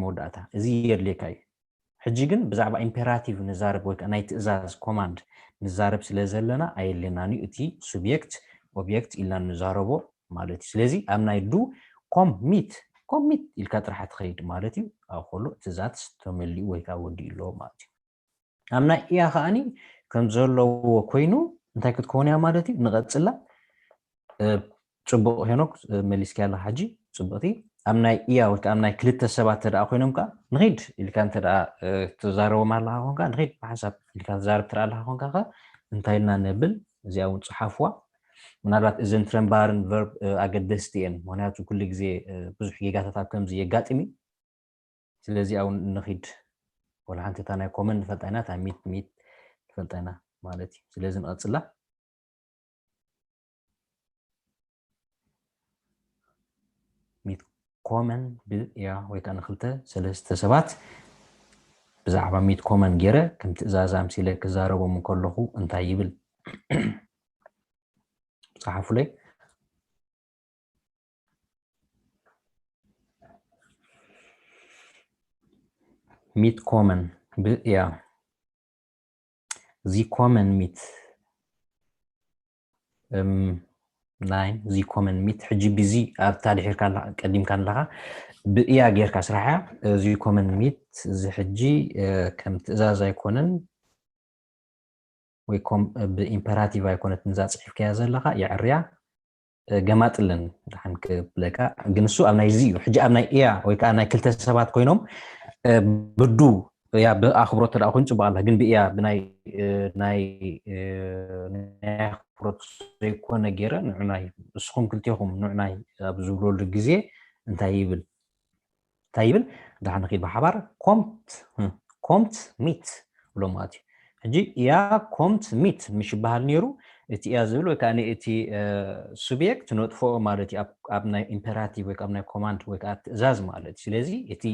መወዳእታ። እዚ የድልየካ እዩ። ሕጂ ግን ብዛዕባ ኢምፔራቲቭ ንዛረብ ወይ ከኣ ናይ ትእዛዝ ኮማንድ ንዛረብ ስለ ዘለና ኣየድልየናን እዩ። እቲ ሱብየክት ኦብየክት ኢልና ንዛረቦ ማለት እዩ። ስለዚ ኣብ ናይ ዱ ኮሚት፣ ኮሚት ኢልካ ጥራሕ ትኸይድ ማለት እዩ። ኣብ ከሎ እቲ ዛትስ ተመሊኡ ወይ ከኣ ወዲኡ ኣሎ ማለት እዩ። ኣብ ናይ እያ ከኣኒ ከም ዘለዎ ኮይኑ እንታይ ክትከውን እያ ማለት እዩ። ንቐጽላ፣ እ፣ ጽቡቕ ሄኖክ፣ እ፣ መሊስኪ ኣለኻ ሕጂ። ጽቡቕቲ። ኣብ ናይ እያ ወይ ከኣ ኣብ ናይ ክልተ ሰባት ተደኣ ኮይኖም ከኣ ንኺድ ኢልካ እንተ ደኣ፣ እ፣ ትዛረቦም ኣለኻ ኮንካ፣ ንኺድ ብሓንሳብ ኢልካ ትዛረብ ትረኣ ኣለኻ ኮንካ ከ እንታይ ኢልና ነብል? እዚኣ እውን ጽሓፍዋ። ምናልባት እዘን ትረንባርን ቨርብ፣ እ፣ ኣገደስቲ እየን። ምኽንያቱ ኩሉ ግዜ፣ እ፣ ብዙሕ ጌጋታት ኣብ ከምዚ የጋጥም እዩ። ስለዚ ኣብ ንኺድ ወላ ሓንቲ እታ ናይ ኮመን ንፈልጣ ኢና፣ እታ ሚት፣ ሚት ንፈልጣ ኢና ማለት እዩ። ስለዚ ንቐጽላ። ሚት ኮመን ብእያ ወይ ከኣ ንኽልተ ሰለስተ ሰባት ብዛዕባ ሚት ኮመን ገይረ ከም ትእዛዝ ኣምሲለ ክዛረቦም እንከለኹ እንታይ ይብል? ጸሓፉለይ። ሚት ኮመን ብእያ። ዚ ኮመን ሚት፣ እም፣ ናይ ዚ ኮመን ሚት ሕጂ ብዚ ኣብታ ድሒርካ ኣላ-፣ ቀዲምካ ኣለኻ ብእያ ጌርካ ስራሕያ። እዚ ኮመን ሚት እዚ ሕጂ፣ እ፣ ከም ትእዛዝ ኣይኮነን ወይ ኮም-፣ ብኢምፐራቲቭ ኣይኮነትን እዛ ጽሒፍካያ ዘለኻ፣ የዕርያ፣ እ፣ ገማጥልን ደሓን ክብለካ። ግን እሱ ኣብ ናይ እዚ እዩ። ሕጂ ኣብ ናይ እያ ወይ ከኣ ናይ ክልተ ሰባት ኮይኖም፣ እ፣ ብዱ እያ ብኣኽብሮት ተደኣ ኮይኑ ጽቡቕ ኣላ። ግን ብእያ ብናይ፣ እ፣ ናይ፣ እ፣ ናይ ኣኽብሮት ዘይኮነ ገይረ ንዑናይ፣ ንስኹም ክልቴኹም ንዑናይ ኣብ ዝብለሉ ግዜ እንታይ ይብል? እንታይ ይብል? ደሓን ንኺድ ብሓባር። ኮምት፣ እ፣ ኮምት ሚት ብሎ ማለት እዩ። ሕጂ እያ ኮምት ሚት ምሽ ይበሃል ነይሩ። እቲ እያ ዝብል ወይ ከኣ እቲ፣ እ፣ ሱብየክት ነጥፍኦ ማለት እዩ። ኣብ፣ ኣብ ናይ ኢምፐራቲቭ ወይ ከኣ ኣብ ናይ ኮማንድ ወይ ከኣ ትእዛዝ ማለት እዩ። ስለዚ እቲ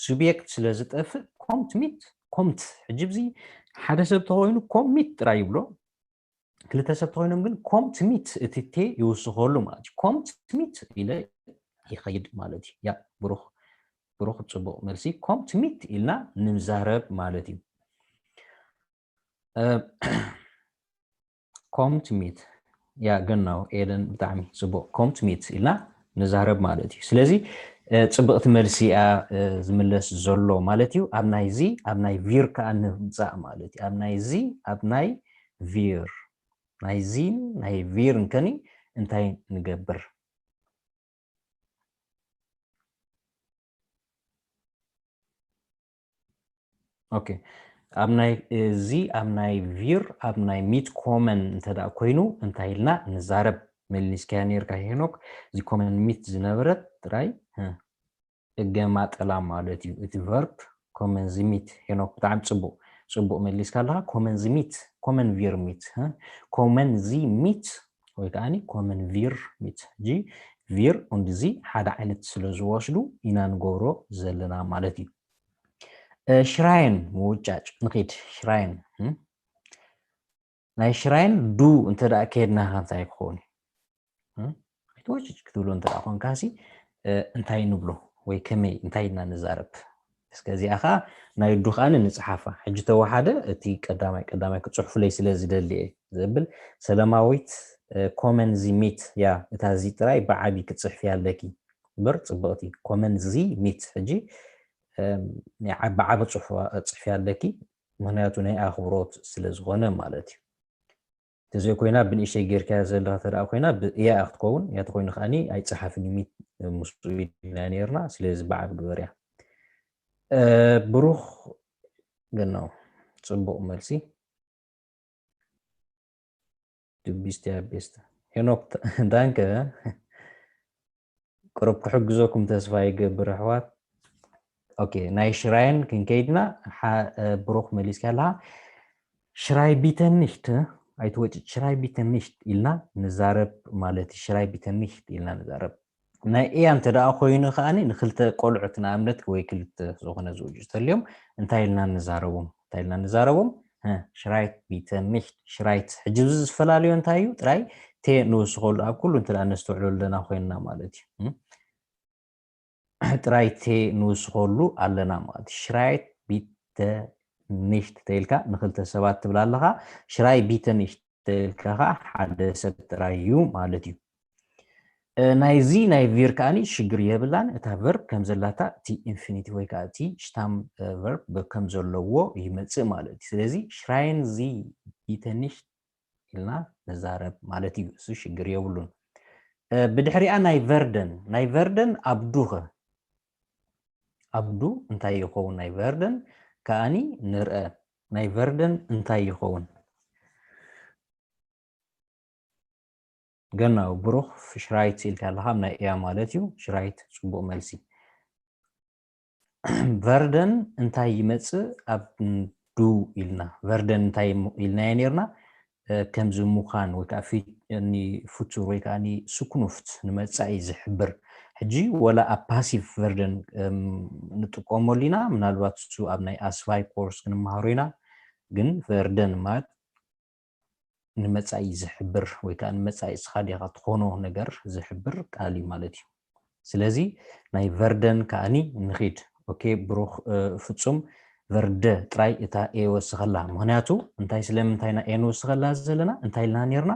ሱብየክት ስለ ዝጠፍእ ኮምት ሚት፣ ኮምት። ሕጂ ብዚ ሓደ ሰብ ተኾይኑ ኮም ሚት ጥራይ ይብሎ። ክልተ ሰብ ተኾይኖም ግን ኮምት ሚት እቲ ቴ ይውስኸሉ ማለት እዩ። ኮምት ሚት ኢለ ይኸይድ ማለት እዩ። ያ ብሩኽ፣ ብሩኽ ጽቡቕ መልሲ። ኮምት ሚት ኢልና ንዛረብ ማለት እዩ። እ፣ ኮምት ሚት። ያ፣ ገናው ኤደን ብጣዕሚ ጽቡቕ። ኮምት ሚት ኢልና ንዛረብ ማለት እዩ። ስለዚ፣ እ፣ ጽብቕቲ መልሲ እያ፣ እ፣ ዝምለስ ዘሎ ማለት እዩ። ኣብ ናይዚ፣ ኣብ ናይ ቪር ከኣ ንምጻእ ማለት እዩ። ኣብ ናይዚ፣ ኣብ ናይ ቪር። ናይዚን ናይ ቪርን ከኒ እንታይ ንገብር? ኦኬ። ኣብ ናይ፣ እዚ ኣብ ናይ ቪር፣ ኣብ ናይ ሚት ኮመን እንተ ደኣ ኮይኑ እንታይ ኢልና ንዛረብ? መሊስካያ ነይርካ ሄኖክ። እዚ ኮመን ሚት ዝነበረት ጥራይ፣ እ፣ እገማጠላ ማለት እዩ። እቲ ቨርብ ኮመን ዚ ሚት። ሄኖክ ብጣዕሚ ጽቡቕ፣ ጽቡቕ መሊስካ ኣለኻ። ኮመን ዚ ሚት፣ ኮመን ቪር ሚት፣ እ፣ ኮመን ዚ ሚት ወይ ከኣኒ ኮመን ቪር ሚት። ሕጂ ቪር und ዚ ሓደ ዓይነት ስለ ዝወስዱ ኢና ንገብሮ ዘለና ማለት እዩ። እ፣ ሽራይን ምውጫጭ ንኺድ። ሽራይን፣ እ? ናይ ሽራይን ዱ እንተ ደኣ ከየድናኻ እንታይ ክኸውን እዩ? እ? ኣይትወጭጭ ክትብሎ እንተ ደኣ ኾንካሲ፣ እ፣ እንታይ ንብሎ ወይ ከመይ እንታይ ኢልና ንዛረብ? እስከ እዚኣ ኸኣ ናይ ዱ ኸኣ ንጽሓፋ። ሕጂ ተወሓደ እቲ ቀዳማይ፣ ቀዳማይ ክጽሕፉለይ ስለ ዝደሊ እየ ዘብል። ሰለማዊት፣ እ፣ ኮመን ዚ ሚት፣ ያ፣ እታ ዚ ጥራይ ብዓቢ ክትጽሕፊ ኣለኪ። እምበር ጽብቕቲ ኮመን ዚ ሚት። ሕጂ፣ እም፣ ናይ ዓ-፣ ብዓቢ ጽሑፍ ጽሕፊ ኣለኪ። ምኽንያቱ ናይ ኣኽብሮት ስለ ዝኾነ ማለት እዩ። ተዘይኮይና ብንእሽተይ ጌርካያ ዘለኻ ተደኣ ኮይና ብእያ ክትከውን እያ ተኮይኑ ከዓኒ ኣይፀሓፍን እዩ ሚት ምስኡ ኢልና ነርና። ስለዚ በዓል ግበርያ። ብሩኽ ገናው፣ ፅቡቕ መልሲ። ዱቢስቲያ ቤስት ሄኖክ ዳንከ። ቅሩብ ክሕግዘኩም ተስፋ ይገብር ኣሕዋት። ኦኬ፣ ናይ ሽራይን ክንከይድና። ብሩኽ መሊስካ ኣለኻ። ሽራይ ቢተኒሽት ኣይትወጭ፣ ሽራይ ቢተኒሽት ኢልና ንዛረብ ማለት እዩ። ሽራይ ቢተኒሽት ኢልና ንዛረብ። ናይ እያ እንተ ደኣ ኮይኑ ከዓኒ ንክልተ ቆልዑት ንኣብነት ወይ ክልተ ዝኾነ ዝውጅ ተልዮም እንታይ ኢልና ንዛረቦም? እንታይ ኢልና ንዛረቦም? ሽራይት ቢተኒሽት፣ ሽራይት። ሕጂ እዚ ዝፈላለዮ እንታይ እዩ? ጥራይ ቴ ንውስኸሉ ኣብ ኩሉ እንተ ነስተውዕሎ ኣለና ኮይንና ማለት እዩ። ጥራይ ቴ ንውስኸሉ ኣለና ማለት እዩ። ሽራይት ቢተኒሽት ተይልካ ንክልተ ሰባት ትብል ኣለኻ። ሽራይ ቢተኒሽት ተይልካ ከዓ ሓደ ሰብ ጥራይ እዩ ማለት እዩ። ናይዚ ናይ ቪር ከዓኒ ሽግር የብላን። እታ ቨርብ ከም ዘላታ እቲ ኢንፊኒቲቭ ወይ ከዓ እቲ ሽታም ቨርብ ከም ዘለዎ ይመፅእ ማለት እዩ። ስለዚ ሽራይን ዚ ቢተኒሽት ኢልና ንዛረብ ማለት እዩ። እሱ ሽግር የብሉን። ብድሕሪኣ ናይ ቨርደን፣ ናይ ቨርደን ኣብዱኸ ኣብዱ እንታይ ይኸውን? ናይ ቨርደን ከዓኒ ንርአ። ናይ ቨርደን እንታይ ይኸውን? ገናዊ ብሩኽ ሽራይት ኢልካ ኣለኻ፣ ናይ እያ ማለት እዩ። ሽራይት ጽቡቕ መልሲ። ቨርደን እንታይ ይመጽእ? ኣብ ዱ ኢልና። ቨርደን እንታይ ኢልናዮ ኔርና? ከምዚ ምዃን ወይ ከዓ ፉቱር ወይ ከዓ ስኩኑፍት ንመጻኢ ዝሕብር። ሕጂ ወላ ኣብ ፓሲቭ ቨርደን ንጥቀመሉ ኢና፣ ምናልባት እሱ ኣብ ናይ ኣስፋይ ኮርስ ክንመሃሮ ኢና። ግን ቨርደን ማለት ንመጻኢ ዝሕብር ወይ ከዓ ንመጻኢ እስኻ ዲኻ ትኾኖ ነገር ዝሕብር ቃል እዩ ማለት እዩ። ስለዚ ናይ ቨርደን ከዓኒ ንኺድ። ኦኬ፣ ብሩኽ ፍጹም፣ ቨርደ ጥራይ እታ ኤ ወስኸላ። ምኽንያቱ እንታይ፣ ስለምንታይ ኢና ኤ ንወስኸላ ዘለና? እንታይ ኢልና ኔርና?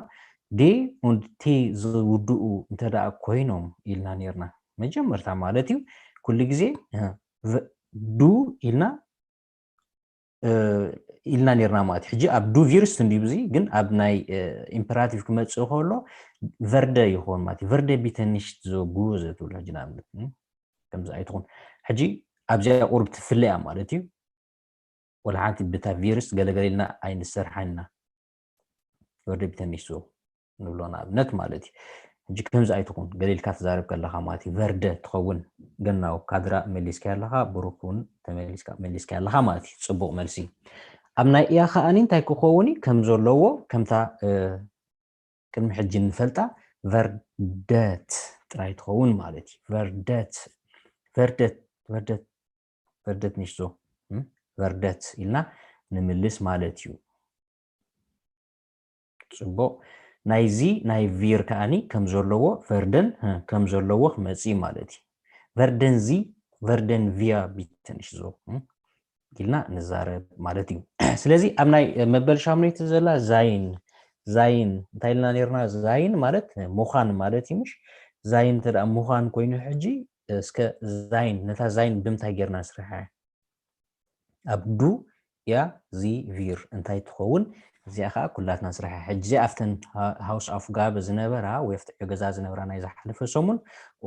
ዴ ኡንድ ቴ ዝውድኡ እንተ ደኣ ኮይኖም ኢልና ኔርና። መጀመርታ ማለት እዩ፣ ኩሉ ግዜ ዱ ኢልና ኢልና ኔርና ማለት እዩ። ሕጂ ኣብ ዱ ቪርስት እንድዩ ብዚ፣ ግን ኣብ ናይ ኢምፐራቲቭ ክመጽእ ከሎ ቨርደ ይኸውን ማለት እዩ። ቨርደ ቢተ ኒሽት ዞ ጉዘ ትብል ሕጂ ንኣብነት ከምዚ ኣይትኹን። ሕጂ ኣብዚኣ ቁሩብ ትፍለ እያ ማለት እዩ። ወላ ሓንቲ ብታ ቪርስ ገለገለ ኢልና ኣይንሰርሓን ኢና። ቨርደ ቢተ ኒሽት ዞ ንብሎ ንኣብነት ማለት እዩ። ሕጂ ከምዚ ኣይትኹን፣ ገለ ኢልካ ትዛረብ ከለኻ ማለት እዩ። ቨርደ ትኸውን፣ ገናው ካድራ መሊስካ ኣለኻ፣ ብሩክ እውን ተመሊስካ፣ መሊስካ ኣለኻ ማለት እዩ። ጽቡቕ መልሲ። ኣብ ናይ እያ ከኣኒ እንታይ ክኸውን እዩ? ከም ዘለዎ፣ ከምታ ቅድሚ ሕጂ ንፈልጣ ቨርደት ጥራይ ትኸውን ማለት እዩ። ቨርደት፣ ቨርደት፣ ቨርደት፣ ቨርደት ኒሽት ዞ፣ ቨርደት ኢልና ንምልስ ማለት እዩ። ጽቡቕ። ናይዚ ናይ ቪር ከኣኒ ከም ዘለዎ ቨርደን ከም ዘለዎ ክመጽእ ማለት እዩ። ቨርደን ዚ፣ ቨርደን ቪያ ቢተ ኒሽት ዞ ኢልና ንዛረብ ማለት እዩ። ስለዚ ኣብ ናይ መበል ሻምነይቲ ዘላ ዛይን፣ ዛይን እንታይ ኢልና ኔርና? ዛይን ማለት ምዃን ማለት እዩ፣ ምሽ? ዛይን እንተ ደኣ ምዃን ኮይኑ ሕጂ እስከ ዛይን፣ ነታ ዛይን ብምንታይ ጌርና ንስርሓ? ኣብ ዱ ያ ዚ ቪር እንታይ ትኸውን? እዚኣ ኸዓ ኩላትና ንስርሓ። ሕጂ እዚኣ ኣብተን ሃ-፣ ሃውስ ኣፍጋበ ዝነበራ ወይ ኣብቲ ዕዮ ገዛ ዝነበራ ናይ ዝሓለፈ ሰሙን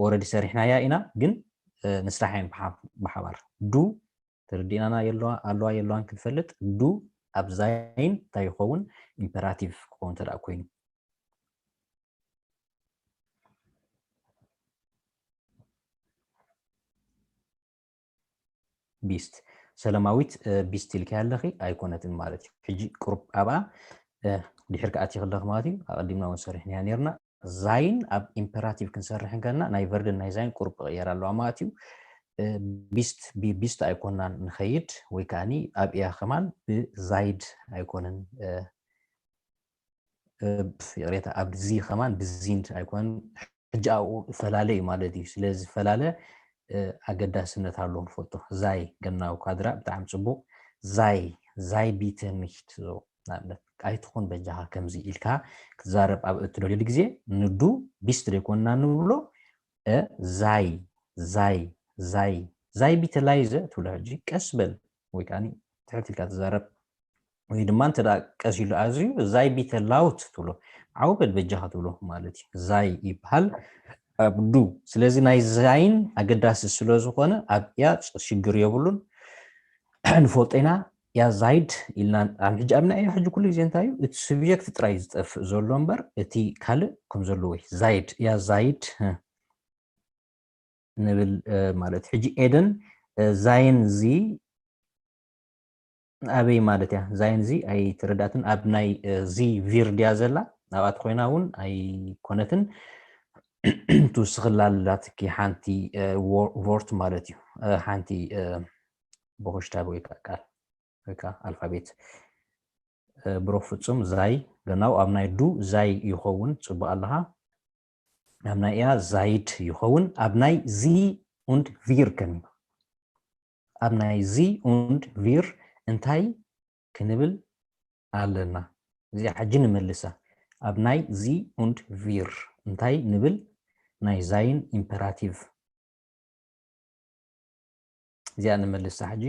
ኦረዲ ሰሪሕናያ ኢና፣ ግን ንስራሕ እየን ብሓ-፣ ብሓባር። ዱ ተረዲእናና የለዋ-፣ ኣለዋ የለዋን ክንፈልጥ፣ ዱ ኣብ ዛይን እንታይ ይኸውን? ኢምፐራቲቭ ክኸውን ተደኣ ኮይኑ። ቢስት። ሰለማዊት ቢስት ኢልካያ ኣለኺ ኣይኮነትን ማለት እዩ። ሕጂ ቁሩብ ኣብኣ ድሕር ክኣቲ ከለኺ ማለት እዩ። ኣቐዲምና እውን ሰሪሕናያ ኔርና። ዛይን ኣብ ኢምፐራቲቭ ክንሰርሕ እንከለና ናይ ቨርደን ናይ ዛይን ቁሩብ ክቕየር ኣለዋ ማለት እዩ። ቢስት ቢ-፣ ቢስት ኣይኮናን ንኸይድ ወይ ከዓኒ ኣብ እያ ከማን ብዛይድ ኣይኮነን፣ ይቕሬታ፣ ኣብ ዚ ከማን ብዚንድ ኣይኮነን። ሕጂ ኣብኡ ፈላለ እዩ ማለት እዩ። ስለዚ ፈላለ ኣገዳስነት ኣለዎ ንፈልጦ። ዛይ ገናዊ ካድራ ብጣዕሚ ጽቡቕ። ዛይ፣ ዛይ ቢተ ኒሽት ዞ ንኣብነት ኣይትኹን በጃኻ ከምዚ ኢልካ ክትዛረብ ኣብ እትደልየሉ ግዜ ንዱ ቢስት ዘይኮንና ንብሎ እ፣ ዛይ፣ ዛይ፣ ዛይ፣ ዛይ ቢተ ላይዘ ትብሎ። ሕጂ ቀስ በል ወይ ከዓኒ ትሕት ኢልካ ትዛረብ። ወይ ድማ እንተ ደኣ ቀስ ኢሉ ኣዝዩ፣ ዛይ ቢተ ላውት ትብሎ። ዓው በል በጃኻ ትብሎ ማለት እዩ። ዛይ ይበሃል። ኣብ ዱ። ስለዚ ናይ ዛይን ኣገዳሲ ስለ ዝኾነ ኣብ ያ ሽግር የብሉን። ንፈልጦ ኢና። ያ ዛይድ ኢልና ኣብ ሕጂ ኣብ ናይ ሕጂ ኩሉ ግዜ እንታይ እዩ? እቲ ስብጀክት ጥራይ ዝጠፍእ ዘሎ እምበር እቲ ካልእ ከም ዘለዎ እዩ። ዛይድ፣ ያ ዛይድ፣ እ፣ ንብል፣ እ፣ ማለት። ሕጂ ኤደን፣ እ፣ ዛይን ዚ ኣበይ ማለት እያ? ዛይን ዚ ኣይተረዳእትን። ኣብ ናይ፣ እ፣ ዚ ቪር ድያ ዘላ? ኣብኣ ተኾይና እውን ኣይኮነትን። ትውስኽላ ኣላትኪ ሓንቲ፣ እ፣ ዎ-፣ ቮርት ማለት እዩ። እ፣ ሓንቲ፣ እ፣ ቦኽሽታብ ወይ ከዓ ቃል ወይ ከዓ ኣልፋቤት። እ፣ ብሩኽ ፍጹም ዛይ ገናው ኣብ ናይ ዱ ዛይ ይኸውን። ጽቡቕ ኣለኻ። ኣብ ናይ እያ ዛይድ ይኸውን። ኣብ ናይ ዚ und wir ከመይ? ኣብ ናይ ዚ und wir እንታይ ክንብል ኣለና? እዚኣ ሕጂ ንመልሳ። ኣብ ናይ ዚ und wir እንታይ ንብል? ናይ ዛይን ኢምፐራቲቭ። እዚኣ ንመልሳ ሕጂ።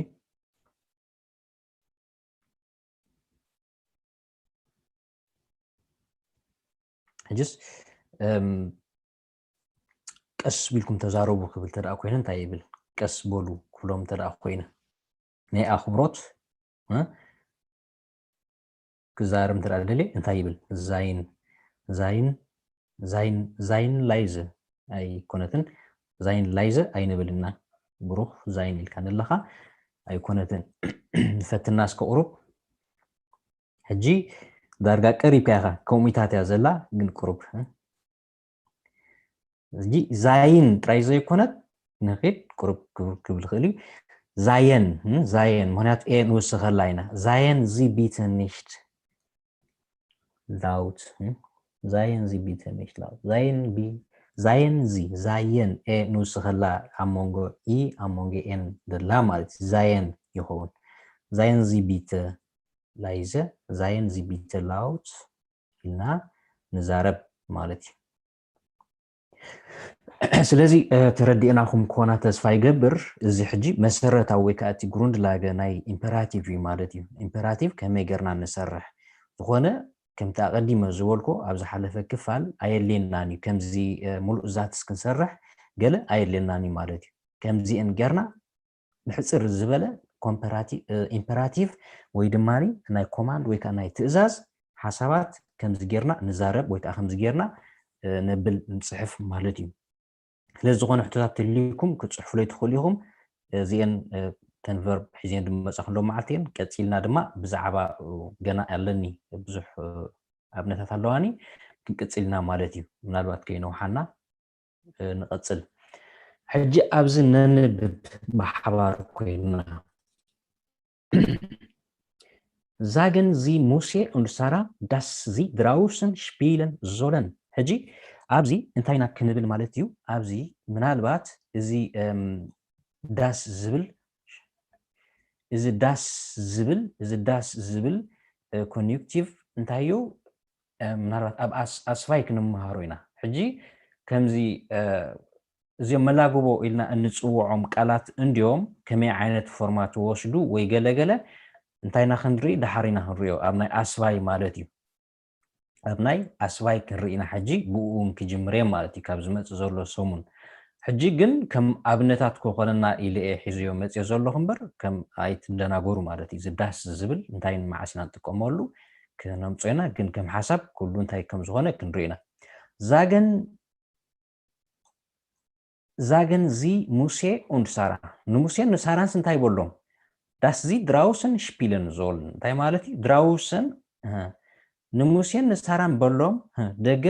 ሕጅስ፣ እም፣ ቀስ ቢልኩም ተዛረቡ ክብል ተደኣ ኮይነ እንታይ ይብል? ቀስ በሉ ክብሎም ተደኣ ኮይነ ናይ ኣኽብሮት፣ እ፣ ክዛረብ እንተ ደኣ ደልየ እንታይ ይብል? ዛይን፣ ዛይን፣ ዛይን፣ ዛይን ላይዘ ኣይኮነትን። ዛይን ላይዘ ኣይንብልና። ብሩኽ ዛይን ኢልካ ንለኻ ኣይኮነትን። ንፈትና እስከ ቁሩብ። ሕጂ ዳርጋ ቀሪብካ ኢኻ። ከምኡታት እያ ዘላ፣ ግን ቁሩብ፣ እ? ሕጂ ዛይን ጥራይ ዘይኮነት፣ ንኺድ ቁሩብ ክብ-፣ ክብል ይኽእል እዩ። ዛየን፣ እ? ዛየን፣ ምኽንያቱ ኤ ንውስኸላ ኢና። ዛየን ዚ ቢተ ኒሽት ላውት፣ እ? ዛየን ዚ ቢተ ኒሽት ላውት። ዛየን ቢ-፣ ዛየን ዚ፣ ዛየን ኤ ንውስኸላ ኣብ መንጎ ኢ፣ ኣብ መንጎ ኤን ዘላ ማለት እዩ። ዛየን ይኸውን። ዛየን ዚ ቢተ ላይዘ፣ ዛየን ዚ ቢተ ላውት ኢልና ንዛረብ ማለት እዩ። ስለዚ፣ እ፣ ተረዲእናኹም ክኾና ተስፋ ይገብር። እዚ ሕጂ መሰረታዊ ወይ ከዓ እቲ ግሩንድላገ ናይ ኢምፐራቲቭ እዩ ማለት እዩ። ኢምፐራቲቭ ከመይ ጌርና ንሰርሕ? ዝኾነ ከምቲ ኣቐዲመ ዝበልኩ ኣብ ዝሓለፈ ክፋል ኣየድልየናን እዩ። ከምዚ፣ እ፣ ሙሉእ ዛትስ ክንሰርሕ ገለ ኣየድልየናን እዩ ማለት እዩ። ከምዚአን ጌርና ብሕጽር ዝበለ ኮምፐራቲ-፣ እ፣ ኢምፐራቲቭ ወይ ድማ ናይ ኮማንድ ወይ ከዓ ናይ ትእዛዝ ሓሳባት ከምዚ ጌርና ንዛረብ ወይ ከዓ ከምዚ ጌርና፣ እ፣ ነብል ንጽሕፍ ማለት እዩ። ስለ ዝኾነ ሕቶታት ተልዩኩም ክትጽሕፉለይ ትኽእሉ ኢኹም። እዚአን፣ እ፣ ተን ቨርብ ሒዘን ዝመጻ ክንዶ መዓልቲ እየን። ቀጺልና ድማ ብዛዕባ፣ እ፣ ገና ኣለኒ ብዙሕ፣ እ፣ ኣብነታት ኣለዋኒ። ክንቅጽልና ማለት እዩ። ምናልባት ከይነውሓና እ፣ ንቐጽል። ሕጂ ኣብዚ ነንብብ ብሓባር ኮይንና። Sagen Sie Muse und Sarah, dass sie draußen spielen sollen። ሕጂ ኣብዚ እንታይ ኢና ክንብል ማለት እዩ? ኣብዚ ምናልባት እዚ፣ እም፣ ዳስ ዝብል፣ እዚ ዳስ ዝብል፣ እዚ ዳስ ዝብል፣ እ፣ ኮንዩክቲቭ እንታይ እዩ? እ፣ ምናልባት ኣብ ኣስ-፣ ኣስፋይ ክንመሃሮ ኢና። ሕጂ ከምዚ፣ እ፣ እዚኦም መላግቦ ኢልና እንጽውዖም ቃላት እንድዮም ከመይ ዓይነት ፎርማት ወስዱ ወይ ገለ ገለ እንታይ ኢና ክንርኢ? ደሓር ኢና ክንርእዮ፣ ኣብ ናይ ኣስፋይ ማለት እዩ። ኣብ ናይ ኣስፋይ ክንርኢ ኢና። ሕጂ ብኡ እውን ክጅምር እየ ማለት እዩ፣ ካብ ዝመጽእ ዘሎ ሰሙን። ሕጂ ግን ከም ኣብነታት ክኾነና ኢለ እየ ሒዘዮ መጽየ ዘለኹ እምበር፣ ከም ኣይትደናገሩ ማለት እዩ። እዚ ዳስ ዝብል እንታይ መዓስ ኢና ንጥቀመሉ ክነምጾ ኢና፣ ግን ከም ሓሳብ ኩሉ እንታይ ከም ዝኾነ ክንርኢ ኢና። ዛገን፣ ዛገን ዚ ሙሴ und ሳራ። ንሙሴን ንሳራንስ እንታይ በሎም? ዳስ ዚ ድራውሰን ሽፒለን ዞልን። እንታይ ማለት እዩ? ድራውሰን፣ እ፣ ንሙሴን ንሳራን በሎም፣ እ፣ ደገ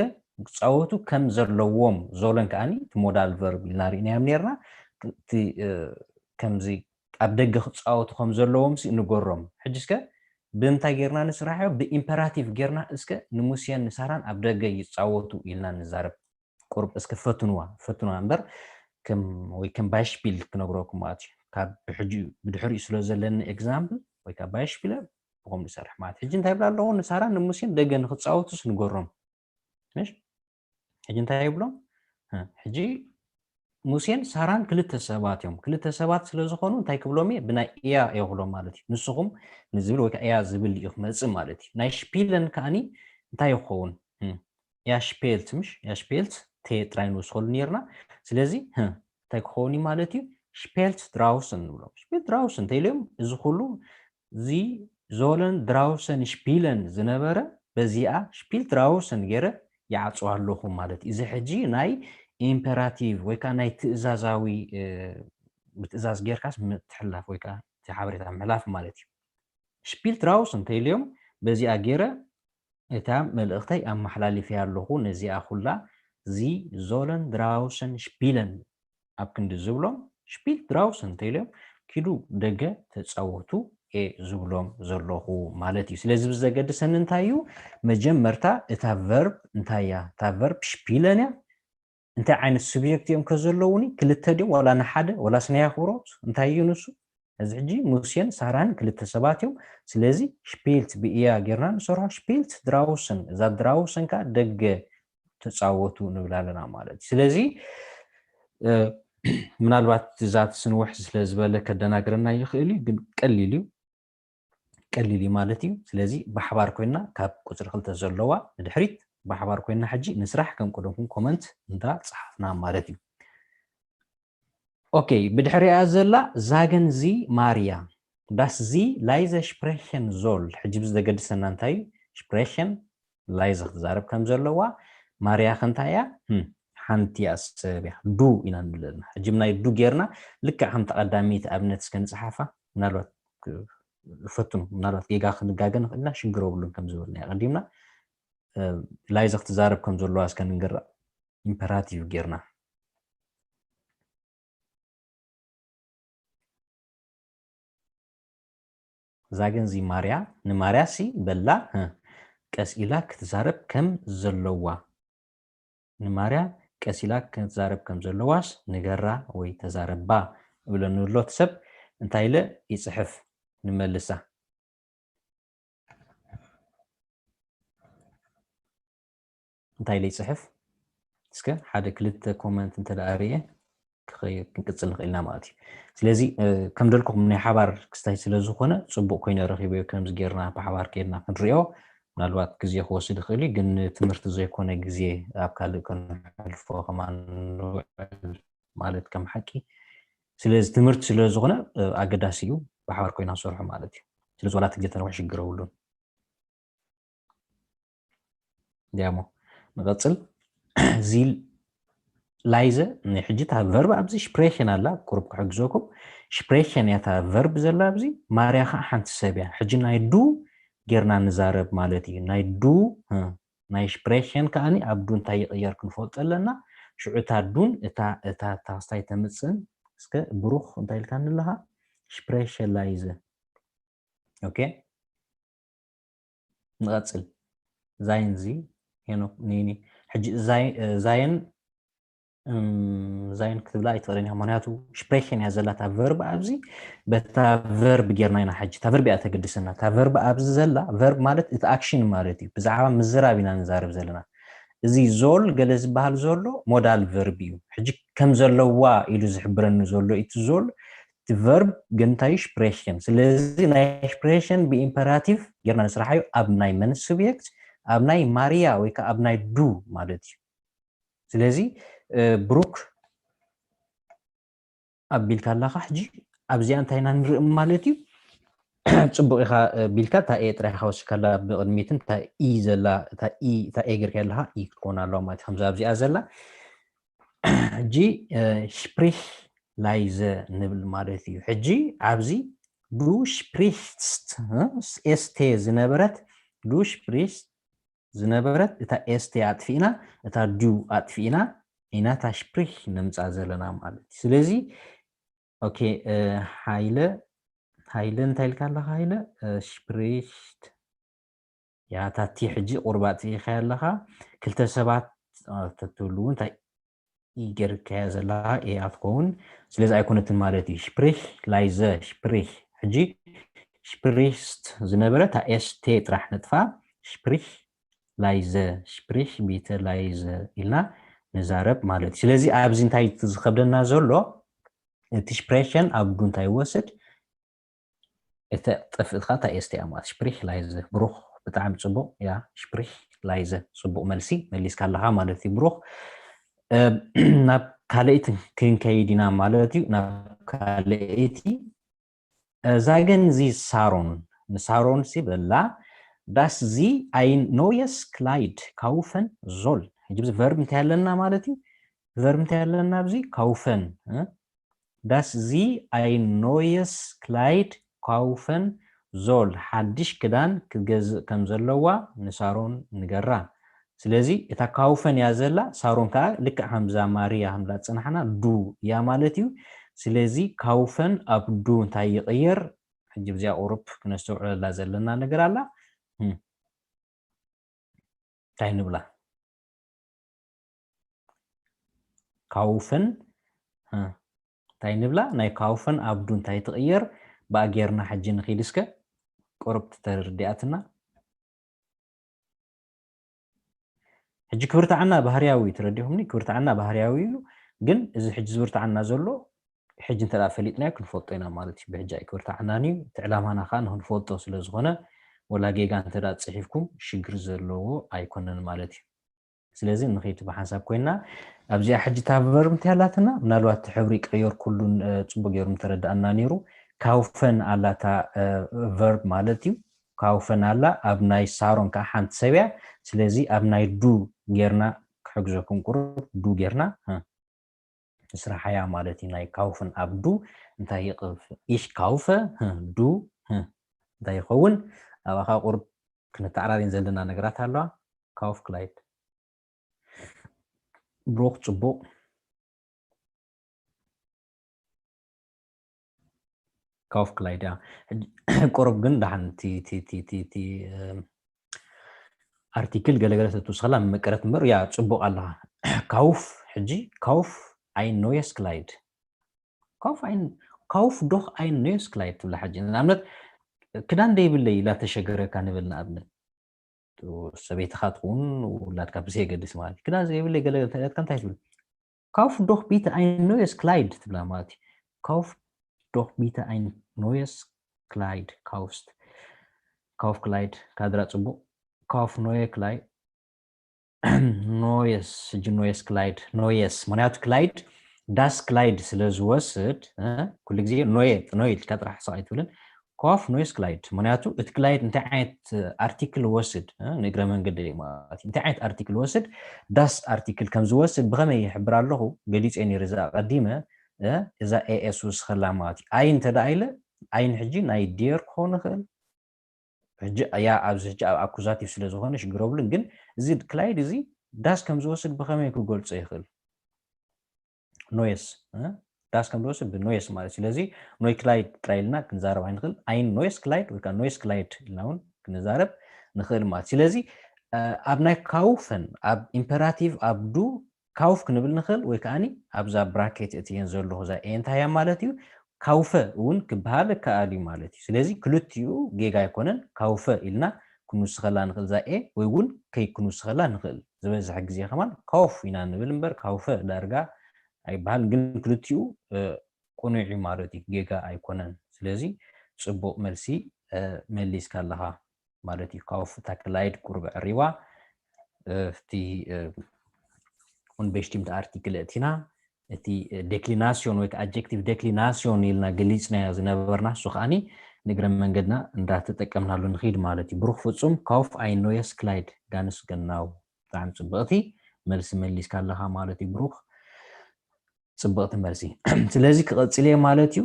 ክጻወቱ ከም ዘለዎም፣ ዞለን ከኣኒ እቲ ሞዳል ቨርብ ኢልና ርኢናዮም ነርና። እቲ፣ እ፣ ከምዚ ኣብ ደገ ክጻወቱ ከም ዘለዎም ሲ ንገሮም። ሕጂ እስከ ብምንታይ ጌርና ንስራሕዮ? ብኢምፐራቲቭ ጌርና እስከ ንሙሴን ንሳራን ኣብ ደገ ይጻወቱ ኢልና ንዛረብ። ቁሩብ እስከ ፈትንዋ፣ ፈትንዋ እምበር ከም፣ ወይ ከም ባይሽፒል ክነግረኩም ማለት እዩ። ካብ ብሕጂ፣ ብድሕሪኡ ስለ ዘለኒ ኤግዛምፕል ወይ ካብ ባይሽፒል ብኸም ዝሰርሕ ማለት። ሕጂ እንታይ ይብላ ኣለኹ? ንሳራን ንሙሴን ደገ ንክጻወቱስ ንገሮም። እሺ? ሕጂ እንታይ ይብሎም? እ፣ ሕጂ ሙሴን ሳራን ክልተ ሰባት እዮም። ክልተ ሰባት ስለ ዝኾኑ እንታይ ክብሎም እየ? ብናይ እያ እየ ክብሎም ማለት እዩ። ንስኹም ንዝብል ወይ ከዓ እያ ዝብል እዩ ክመጽእ ማለት እዩ። ናይ ሽፒለን ከኣኒ እንታይ ይኸውን? እም፣ እያ ሽፔልት፣ ምሽ? እያ ሽፔልት ቴ ጥራይ ንወስኸሉ ነርና። ስለዚ፣ ህ፣ እንታይ ክኸውን እዩ ማለት እዩ? ሽፔልት ድራውስን ንብሎም። ሽፔልት ድራውስን እንተኢሎም፣ እዚ ኩሉ እዚ ዞለን ድራውሰን ሽፒለን ዝነበረ በዚኣ ሽፒልት ድራውሰን ገይረ ይዓጽዋ ኣለኹ ማለት እዩ። እዚ ሕጂ ናይ ኢምፐራቲቭ ወይ ከዓ ናይ ትእዛዛዊ፣ እ፣ ብትእዛዝ ጌርካስ ምትሕልላፍ ወይ ከዓ እቲ ሓበሬታ ምሕላፍ ማለት እዩ። ሽፒልት ድራውሰን እንተኢልዮም በዚኣ ገይረ እታ መልእኽተይ ኣመሓላሊፈያ ኣለኹ። ነዚኣ ኩላ እዚ ዞለን ድራውሰን ሽፒለን ኣብ ክንዲ ዝብሎም ሽፒልት ድራውሰን እንተኢሎም ኪዱ ደገ ተጻወቱ እየ ዝብሎም ዘለኹ ማለት እዩ። ስለዚ ብዘገድሰኒ እንታይ እዩ? መጀመርታ እታ ቨርብ እንታይ እያ? እታ ቨርብ ሽፒለን እያ። እንታይ ዓይነት ሱብጀክት እዮም ከዘለዉኒ? ክልተ ድዮም? ዋላ ንሓደ? ዋላስ ናይ ኣኽብሮት? እንታይ እዩ ንሱ? እዚ ሕጂ ሙሴን ሳራን ክልተ ሰባት እዮም። ስለዚ ሽፒልት ብእያ ጌርና ንሰርሖ። ሽፒልት ድራውስን፣ እዛ ድራውስን ከኣ ደገ ተጻወቱ ንብል ኣለና ማለት እዩ። ስለዚ፣ እ፣ ምናልባት እዛ ትስንውሕ ስለ ዝበለ ከደናግረና ይኽእል እዩ፣ ግን ቀሊል እዩ። ቀሊል እዩ ማለት እዩ። ስለዚ ብሓባር ኮይና ካብ ቁጽሪ ክልተ ዘለዋ ንድሕሪት ብሓባር ኮይና ሕጂ ንስራሕ ከም ቀደምኩም ኮመንት እንዳ ጸሓፍና ማለት እዩ። ኦኬ፣ ብድሕሪኣ ዘላ ዛገን ዚ ማርያ፣ ዳስ ዚ ላይዘ ሽፕሬሸን ዞል። ሕጂ ብዚ ዘገድሰና እንታይ እዩ? ሽፕሬሸን ላይዘ ክትዛረብ ከም ዘለዋ፣ ማርያ ከ እንታይ እያ? ህም፣ ሓንቲ እያ ሰብ እያ። ዱ ኢና ንብል ዘለና። ሕጂ ናይ ዱ ጌርና ልክዕ ከምቲ ቀዳመይቲ ኣብነት እስከ ንጽሓፋ። ምናልባት ክ-፣ ፈትኑ። ምናልባት ጌጋ ክንጋገ ንኽእል ኢና፣ ሽግር የብሉን ከም ዝበልናዮ ቀዲምና። እ፣ ላይዘ ክትዛረብ ከም ዘለዋ እስከ ንንገራ። ኢምፐራቲቭ ጌርና። ዛገን ዚ ማርያ፣ ንማርያ ሲ በላ፣ ህ፣ ቀስ ኢላ ክትዛረብ ከም ዘለዋ። ንማርያ ቀስ ኢላ ክትዛረብ ከም ዘለዋስ ንገራ ወይ ተዛረባ እብለኒ ኣሎ። እቲ ሰብ እንታይ ኢለ ይጽሕፍ ንመልሳ። እንታይ ኢለ ይጽሕፍ? እስከ ሓደ ክልተ ኮመንት እንተ ደኣ ርእየ ክኸይ-፣ ክንቅጽል ንኽእል ኢና ማለት እዩ። ስለዚ፣ እ፣ ከም ደልኩኹም ናይ ሓባር ክስታይ ስለ ዝኾነ ጽቡቕ ኮይነ ረኺበዮ፣ ከምዚ ጌርና ብሓባር ኬድና ክንርእዮ። ምናልባት ግዜ ክወስድ ይኽእል እዩ፣ ግን ትምህርቲ ዘይኮነ ግዜ ኣብ ካልእ ከነሕልፎ ከማን ንውዕል ማለት ከም ሓቂ። ስለዚ ትምህርቲ ስለ ዝኾነ፣ እ፣ ኣገዳሲ እዩ ብሓባር ኮይና ንሰርሖ ማለት እዩ። ስለዚ ዋላ እቲ ግዜ ተነውሕ ሽግር የብሉን። ዲያሞ ንቐጽል። ዚ ላይዘ ናይ ሕጂ እታ ቨርብ ኣብዚ ሽፕሬሽን ኣላ፣ ቁሩብ ክሕግዘኩም። ሽፕሬሽን እያ እታ ቨርብ ዘላ ኣብዚ፣ ማርያ ኸዓ ሓንቲ ሰብ እያ። ሕጂ ናይ ዱ ጌርና ንዛረብ ማለት እዩ። ናይ ዱ፣ እ፣ ናይ ሽፕሬሽን ከኣኒ ኣብ ዱ እንታይ ይቕየር ክንፈልጦ ኣለና። ሽዑ እታ ዱን እታ፣ እታ፣ እታ ክስታይ ተምጽእን፣ እስከ ብሩኽ እንታይ ኢልካኒ ኣለኻ? ሽፕሬሽን ላይዘ። ኦኬ። ንቐጽል። ዛይን ዚ ሄኖክ ኒኒ። ሕጂ ዛይ-፣ እ፣ ዛይን፣ እም፣ ዛይን ክትብላ ኣይትኽእልን ኢኻ። ምኽንያቱ ሽፕሬሽን እያ ዘላ እታ ቨርብ ኣብዚ። በታ ቨርብ ጌርና ኢና ሕጂ። እታ ቨርብ እያ ተገድሰና። እታ ቨርብ ኣብዚ ዘላ፣ ቨርብ ማለት እቲ ኣክሽን ማለት እዩ። ብዛዕባ ምዝራብ ኢና ንዛረብ ዘለና። እዚ ዞል ገለ ዝበሃል ዘሎ ሞዳል ቨርብ እዩ። ሕጂ ከም ዘለዋ ኢሉ ዝሕብረኒ ዘሎ እቲ ዞል፣ እቲ ቨርብ ግን እንታይ እዩ? ሽፕሬሽን። ስለዚ ናይ ሽፕሬሽን ብኢምፐራቲቭ ጌርና ንስራሓዮ ኣብ ናይ መን ሱብጀክት? ኣብ ናይ ማርያ ወይ ከዓ ኣብ ናይ ዱ ማለት እዩ። ስለዚ፣ እ፣ ብሩክ ኣቢልካ ኣለኻ። ሕጂ ኣብዚኣ እንታይ ኢና ንርኢ ማለት እዩ? ጽቡቕ ኢኻ፣ እ፣ ቢልካ እታ ኤ ጥራይ ኢኻ ወሲድካላ ብቕድሚትን እታ ኢ ዘላ፣ እታ ኢ፣ እታ ኤ ጌርካ ኣለኻ፣ ኢ ክትኮን ኣለዋ ማለት እዩ። ከምዚ ኣብዚኣ ዘላ። ሕጂ፣ እ፣ ሽፕሪሽ ላይዘ ንብል ማለት እዩ። ሕጂ ኣብዚ ዱ ሽፕሪሽስት፣ እ፣ ኤስቴ ዝነበረት ዱ ሽፕሪሽስት ዝነበረት እታ ኤስቴ ኣጥፊእና፣ እታ ዱ ኣጥፊእና ኢና እታ ሽፕሪሽ ነምጽኣ ዘለና ማለት እዩ። ስለዚ፣ ኦኬ፣ እ፣ ሃይለ፣ ሃይለ እንታይ ኢልካ ኣለኻ? ሃይለ፣ እ፣ ሽፕሪሽት፣ ያ፣ እታ ቲ ሕጂ ቁሩብ ኣጥፊእኻያ ኣለኻ። ክልተ ሰባት፣ እ፣ ተትብሉ እውን እንታይ ኢ ጌርካያ ዘለኻ ኤ እያ ትኸውን። ስለዚ ኣይኮነትን ማለት እዩ። ሽፕሪሽ ላይዘ፣ ሽፕሪሽ። ሕጂ ሽፕሪሽስት ዝነበረ እታ ኤስቴ ጥራሕ ነጥፋ። ሽፕሪሽ ላይዘ፣ ሽፕሪሽ ቢተ ላይዘ ኢልና ንዛረብ ማለት እዩ። ስለዚ ኣብዚ እንታይ ዝኸብደና ዘሎ፣ እቲ ስፕሬሽን ኣብ ዱ እንታይ ይወስድ፣ እቲ ጥፍእትኻ እንታይ እየ ስቲያ ማለት ስፕሪሽ ላይዘ ብሩኽ። ብጣዕሚ ጽቡቕ። ያ ስፕሪሽ ላይዘ ጽቡቕ መልሲ መሊስካ ኣለኻ ማለት እዩ ብሩኽ። ናብ ካልእቲ ክንከይድ ኢና ማለት እዩ። ናብ ካልእቲ፣ ዛገን ዚ ሳሮን፣ ንሳሮን ሲ በላ፣ ዳስ ዚ ኣይ ኖየስ ክላይድ ካውፈን ዞል። ሕጂ ዚ ቨርብ እንታይ ኣለና ማለት እዩ? ቨርብ እንታይ ኣለና ኣብዚ? ካውፈን። ዳስ ዚ ኣይ ኖየስ ክላይድ ካውፈን ዞል፣ ሓድሽ ክዳን ክገዝእ ከም ዘለዋ ንሳሮን ንገራ። ስለዚ እታ ካውፈን እያ ዘላ፣ ሳሮን ከዓ ልክዕ ከምዛ ማርያ ከምዛ ዝፀናሕና ዱ እያ ማለት እዩ። ስለዚ ካውፈን ኣብ ዱ እንታይ ይቕየር? ሕጂ ብዚኣ ቁሩብ ክነስተውዕለላ ዘለና ነገር ኣላ። እንታይ ንብላ? ካውፈን እንታይ ንብላ? ናይ ካውፈን ኣብ ዱ እንታይ ትቕየር? ብኣ ጌርና ሕጂ ንኺድ እስከ ቁሩብ ተረዲኣትና። ሕጂ ክብርትዓና ባህርያዊ ተረዲኹምኒ? ክብርትዓና ባህርያዊ እዩ። ግን እዚ ሕጂ ዝብርትዓና ዘሎ ሕጂ እንተ ፈሊጥናዮ ክንፈልጦ ኢና ማለት እዩ። ብሕጂ ኣይክብርትዓናን እዩ። እቲ ዕላማና ከዓ ንክንፈልጦ ስለ ዝኾነ ወላ ጌጋ እንተ ጽሒፍኩም ሽግር ዘለዎ ኣይኮነን ማለት እዩ። ስለዚ ንኸይድ ብሓንሳብ ኮይና ኣብዚኣ ሕጂ እታ ቨርብ እንታይ ኣላትና? ምናልባት እቲ ሕብሪ ቀየርኩሉን ጽቡቅ ገይሩ ምተረዳእና ነይሩ። ካውፈን ኣላታ ቨርብ ማለት እዩ። ካውፈን ኣላ ኣብ ናይ ሳሮን ከዓ ሓንቲ ሰብ እያ። ስለዚ ኣብ ናይ ዱ ጌርና ክሕግዘኩም ቁሩብ ዱ ጌርና ንስራሓያ ማለት እዩ። ናይ ካውፈን ኣብ ዱ እንታይ ይቕፍ? ኢሽ ካውፈ ዱ እንታይ ይኸውን? ኣብኣ ከዓ ቁሩብ ክንተዓራሪን ዘለና ነገራት ኣለዋ። ካውፍ ክላይድ ብሩኽ ጽቡቕ። ካውፍ ክላይድ እያ። ቁሩብ ግን ደሓን ኣርቲክል ገለገለ ተትውስኸላ መቀረት እምበር እያ ጽቡቕ ኣለኻ። ካውፍ ሕጂ ካውፍ ኣይ ኖየስ ክላይድ። ካውፍ ኣይ ካውፍ ዶኽ ኣይ ኖየስ ክላይድ ትብላ ሕጂ ንኣብነት ክዳን ደይብለይ ኢላ ተሸገረካ ንብል ንኣብነት ሰበይትኻ ትኹን ውላድካ ብዘየገድስ ማለት ክዳን ዘይብለይ ገለ ተለትካ እንታይ ትብል? Kauf doch bitte ein neues Kleid ትብላ ማለት እዩ። Kauf doch bitte ein neues Kleid ካውስት ካውፍ ክላይድ ካድራ ጽቡቅ ካውፍ ኖየ ክላይ ኖየስ ሕጂ ኖየስ ክላይድ ኖየስ ምክንያቱ ክላይድ ዳስ ክላይድ ስለ ዝወስድ ኩሉ ግዜ ኖየ ኖየ ኢልካ ጥራሕ ስቕ ኣይትብልን። Kauf neues Kleid ምክንያቱ እቲ ክላይድ እንታይ ዓይነት ኣርቲክል ወስድ ንእግረ መንገዲ ማለት እንታይ ዓይነት ኣርቲክል ወስድ ዳስ ኣርቲክል ከም ዝወስድ ብኸመይ ይሕብር ኣለኹ ገሊፀ ነይሩ እዛ ቀዲመ እዛ ኤኤስ ውስኸላ ማለት እዩ። ኣይ እንተ ደኣ ኢለ ኣይን ሕጂ ናይ ዴር ክኸውን ይኽእል ሕጂ ያ ኣብዚ ሕጂ ኣብ ኣኩዛቲቭ ስለ ዝኾነ ሽግር የብሉን። ግን እዚ ክላይድ እዚ ዳስ ከም ዝወስድ ብኸመይ ክገልጾ ይኽእል? ኖየስ ዳስ ከም ዝወስድ ብኖየስ ማለት ስለዚ ኖይ ክላይድ ጥራይ ኢልና ክንዛረብ ኣይንኽእል። ኣይን ኖየስ ክላይድ ወይ ከዓ ኖየስ ክላይድ ኢልና እውን ክንዛረብ ንኽእል ማለት ስለዚ ኣብ ናይ ካውፈን ኣብ ኢምፐራቲቭ ኣብ ዱ ካውፍ ክንብል ንኽእል ወይ ከዓኒ ኣብዛ ብራኬት እትየን ዘለኹ እዛ ኤ እንታይ እያ ማለት እዩ ካውፈ እውን ክበሃል ይከኣል እዩ ማለት እዩ። ስለዚ ክልቲኡ ጌጋ ኣይኮነን። ካውፈ ኢልና ክንውስኸላ ንኽእል እዛ ኤ ወይ እውን ከይ ክንውስኸላ ንኽእል። ዝበዝሐ ግዜ ከማን ካውፍ ኢና ንብል እምበር ካውፈ ዳርጋ ኣይበሃል። ግን ክልቲኡ ቅኑዕ እዩ ማለት እዩ፣ ጌጋ ኣይኮነን። ስለዚ ፅቡቕ መልሲ መሊስካ ኣለኻ ማለት እዩ። ካውፍ እታ ክላይድ ቁሩብ ኣዕሪዋ እቲ ኡን ቤሽቲምት ኣርቲክል እቲና እቲ ዴክሊናስዮን ወይ ኣጀክቲቭ ዴክሊናስዮን ኢልና ገሊፅናዮ ዝነበርና እሱ ከዓኒ ንእግረ መንገድና እንዳተጠቀምናሉ ንኽይድ ማለት እዩ። ብሩኽ ፍፁም ካውፍ ኣይ ኖየስ ክላይድ ጋንስ ገናው ብጣዕሚ ፅብቕቲ መልሲ መሊስካ ኣለኻ ማለት እዩ ብሩኽ። ፅብቕቲ መልሲ። ስለዚ ክቐፅል እየ ማለት እዩ።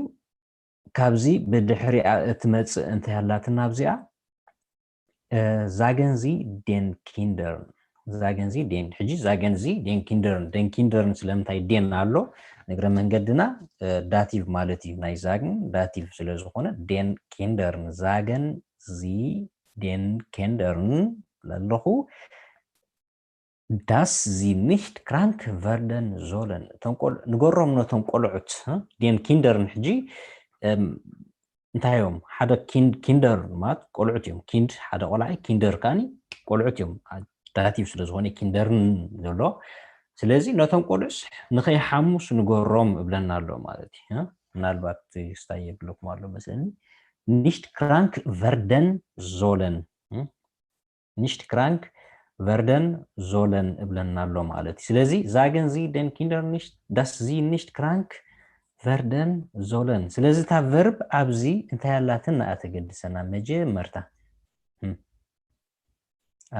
ካብዚ ብድሕሪኣ እትመፅእ እንታይ ኣላትና ኣብዚኣ ዛገንዚ ዴን ኪንደርን ዛገንዚ ዴን ሕጂ ዛገንዚ ዴን ኪንደርን ዴን ኪንደርን ስለምንታይ ዴን ኣሎ ንእግረ መንገድና ዳቲቭ ማለት እዩ ናይ ዛግን ዳቲቭ ስለ ዝኾነ ዴን ኪንደርን ዛገንዚ ዴን ኪንደርን ኣለኹ Das sie nicht krank werden sollen ንገሮም ነቶም ቆልዑት ዴን ኪንደርን ሕጂ እንታይ እዮም ሓደ ኪንደር ማለት ቆልዑት እዮም ኪንድ ሓደ ቆልዓ ኪንደር ከዓኒ ቆልዑት እዮም ዳቲቭ ስለ ዝኾነ ኪንደርን ዘሎ ስለዚ ነቶም ቆልዑስ ንኸይሓሙስ ንገሮም እብለና ኣሎ ማለት እዩ። ምናልባት ስታይ የብለኩም ኣሎ መስለኒ። Nicht krank werden sollen። Nicht krank werden sollen እብለና ኣሎ ማለት እዩ። ስለዚ sagen Sie den Kindern nicht, dass sie nicht krank werden sollen። ስለዚ እታ verb ኣብዚ እንታይ ኣላትን ንኣ ተገድሰና መጀመርታ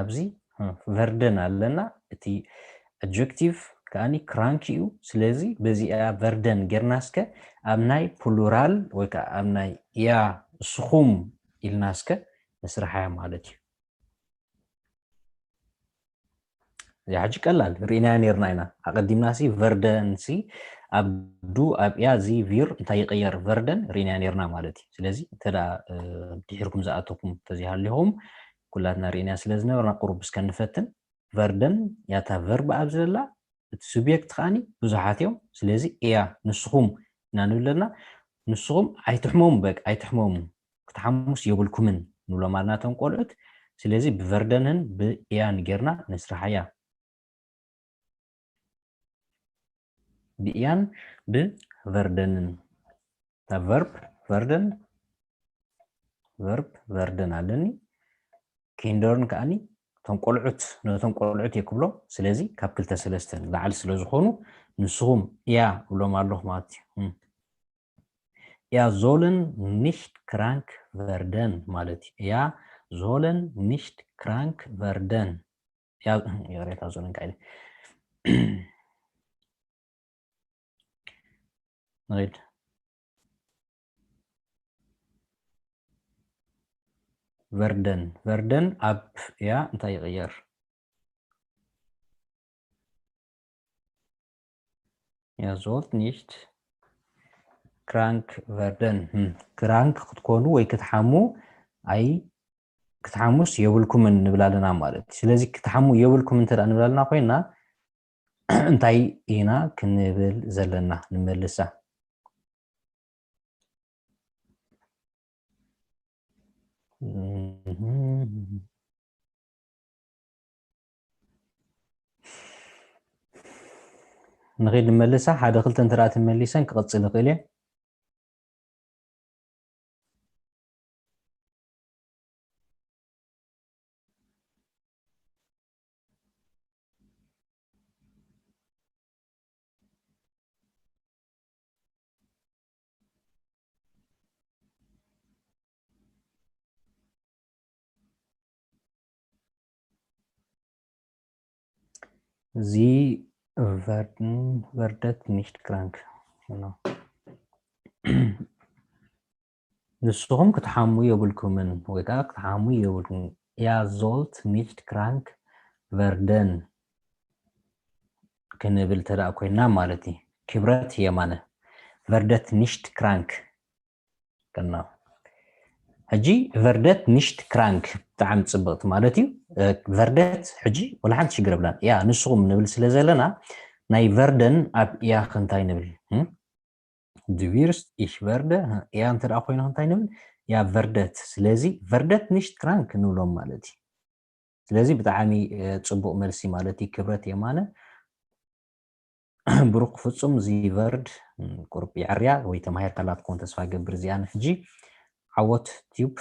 ኣብዚ verden ኣለና። እቲ adjective ከኣኒ krank እዩ። ስለዚ በዚኣ verden ጌርና እስከ ኣብ ናይ plural ወይ ከዓ ኣብ ናይ እያ እስኹም ኢልና እስከ ንስርሓያ ማለት እዩ። እዚ ሕጂ ቀላል ርኢናያ ነርና ኢና። ኣቐዲምና ሲ verden ሲ ኣብ du ኣብ እያ ዚ vir እንታይ ይቕየር verden ርኢናያ ነርና ማለት እዩ። ስለዚ እንተ ድሕርኩም ዝኣተኩም ተዚሃሊኹም ኩላትና ርኢናያ ስለ ዝነበርና ቁሩብ እስከ ንፈትን። verden ያታ verb ኣብ ዝለላ እቲ subject ከኣኒ ብዙሓት እዮም። ስለዚ እያ ንስኹም ኢና ንብለና። ንስኹም ኣይትሕመሙ በቅ ኣይትሕመሙ ክትሓሙስ የብልኩምን ንብሎም ኣለና እቶም ቆልዑት። ስለዚ ብቨርደንን ብእያን ጌርና ንስርሓያ። ብእያን ብቨርደንን እታ verb verden verb verden ኣለኒ። Kindern ከኣኒ እቶም ቆልዑት ነቶም ቆልዑት እየ ክብሎ። ስለዚ ካብ ክልተ ሰለስተ ንላዕሊ ስለ ዝኾኑ ንስኹም እያ እብሎም ኣለኹ ማለት እዩ። እያ sollen nicht krank werden ማለት እዩ። እያ sollen nicht krank werden። እያ ይቕሬታ sollen ካይለ ንድ verden verden ኣብ እያ እንታይ ይቕየር? Ihr sollt nicht krank werden። Krank ክትኮኑ ወይ ክትሓሙ ኣይ ክትሓሙስ የብልኩምን ንብል ኣለና ማለት እዩ። ስለዚ ክትሓሙ የብልኩም እንተ ንብል ኣለና ኮይና እንታይ ኢና ክንብል ዘለና ንመልሳ። ንኺድ ንመልሳ ሓደ ክልተ እንተ ትመሊሰን ክቕጽል ይኽእል እየ። Sie werden, werdet nicht krank. ንስኹም ክትሓሙ የብልኩምን ወይ ከዓ ክትሓሙ የብልኩም። Ihr sollt nicht krank werden ክንብል ተደኣ ኮይና ማለት እዩ። ክብረት የማነ። Werdet nicht krank። Genau። ሕጂ werdet nicht krank ብጣዕሚ ፅብቕቲ ማለት እዩ። Werdet ሕጂ ወላ ሓንቲ ሽግር የብላን። ያ ንስኹም ንብል ስለ ዘለና ናይ verden ኣብ እያ ክንታይ ንብል? Du wirst, ich werde፣ እያ እንተ ደኣ ኮይና እንታይ ንብል? Ja werdet። ስለዚ werdet nicht krank ንብሎም ማለት እዩ። ስለዚ ብጣዕሚ ጽቡቕ መልሲ ማለት እዩ ክብረት የማነ። ብሩክ ፍጹም፣ እዚ verb ቁሩብ የዐርያ ወይ ተማሂርካላ ትኮን ተስፋ ገብር። እዚኣን ሕጂ ዓወት tube።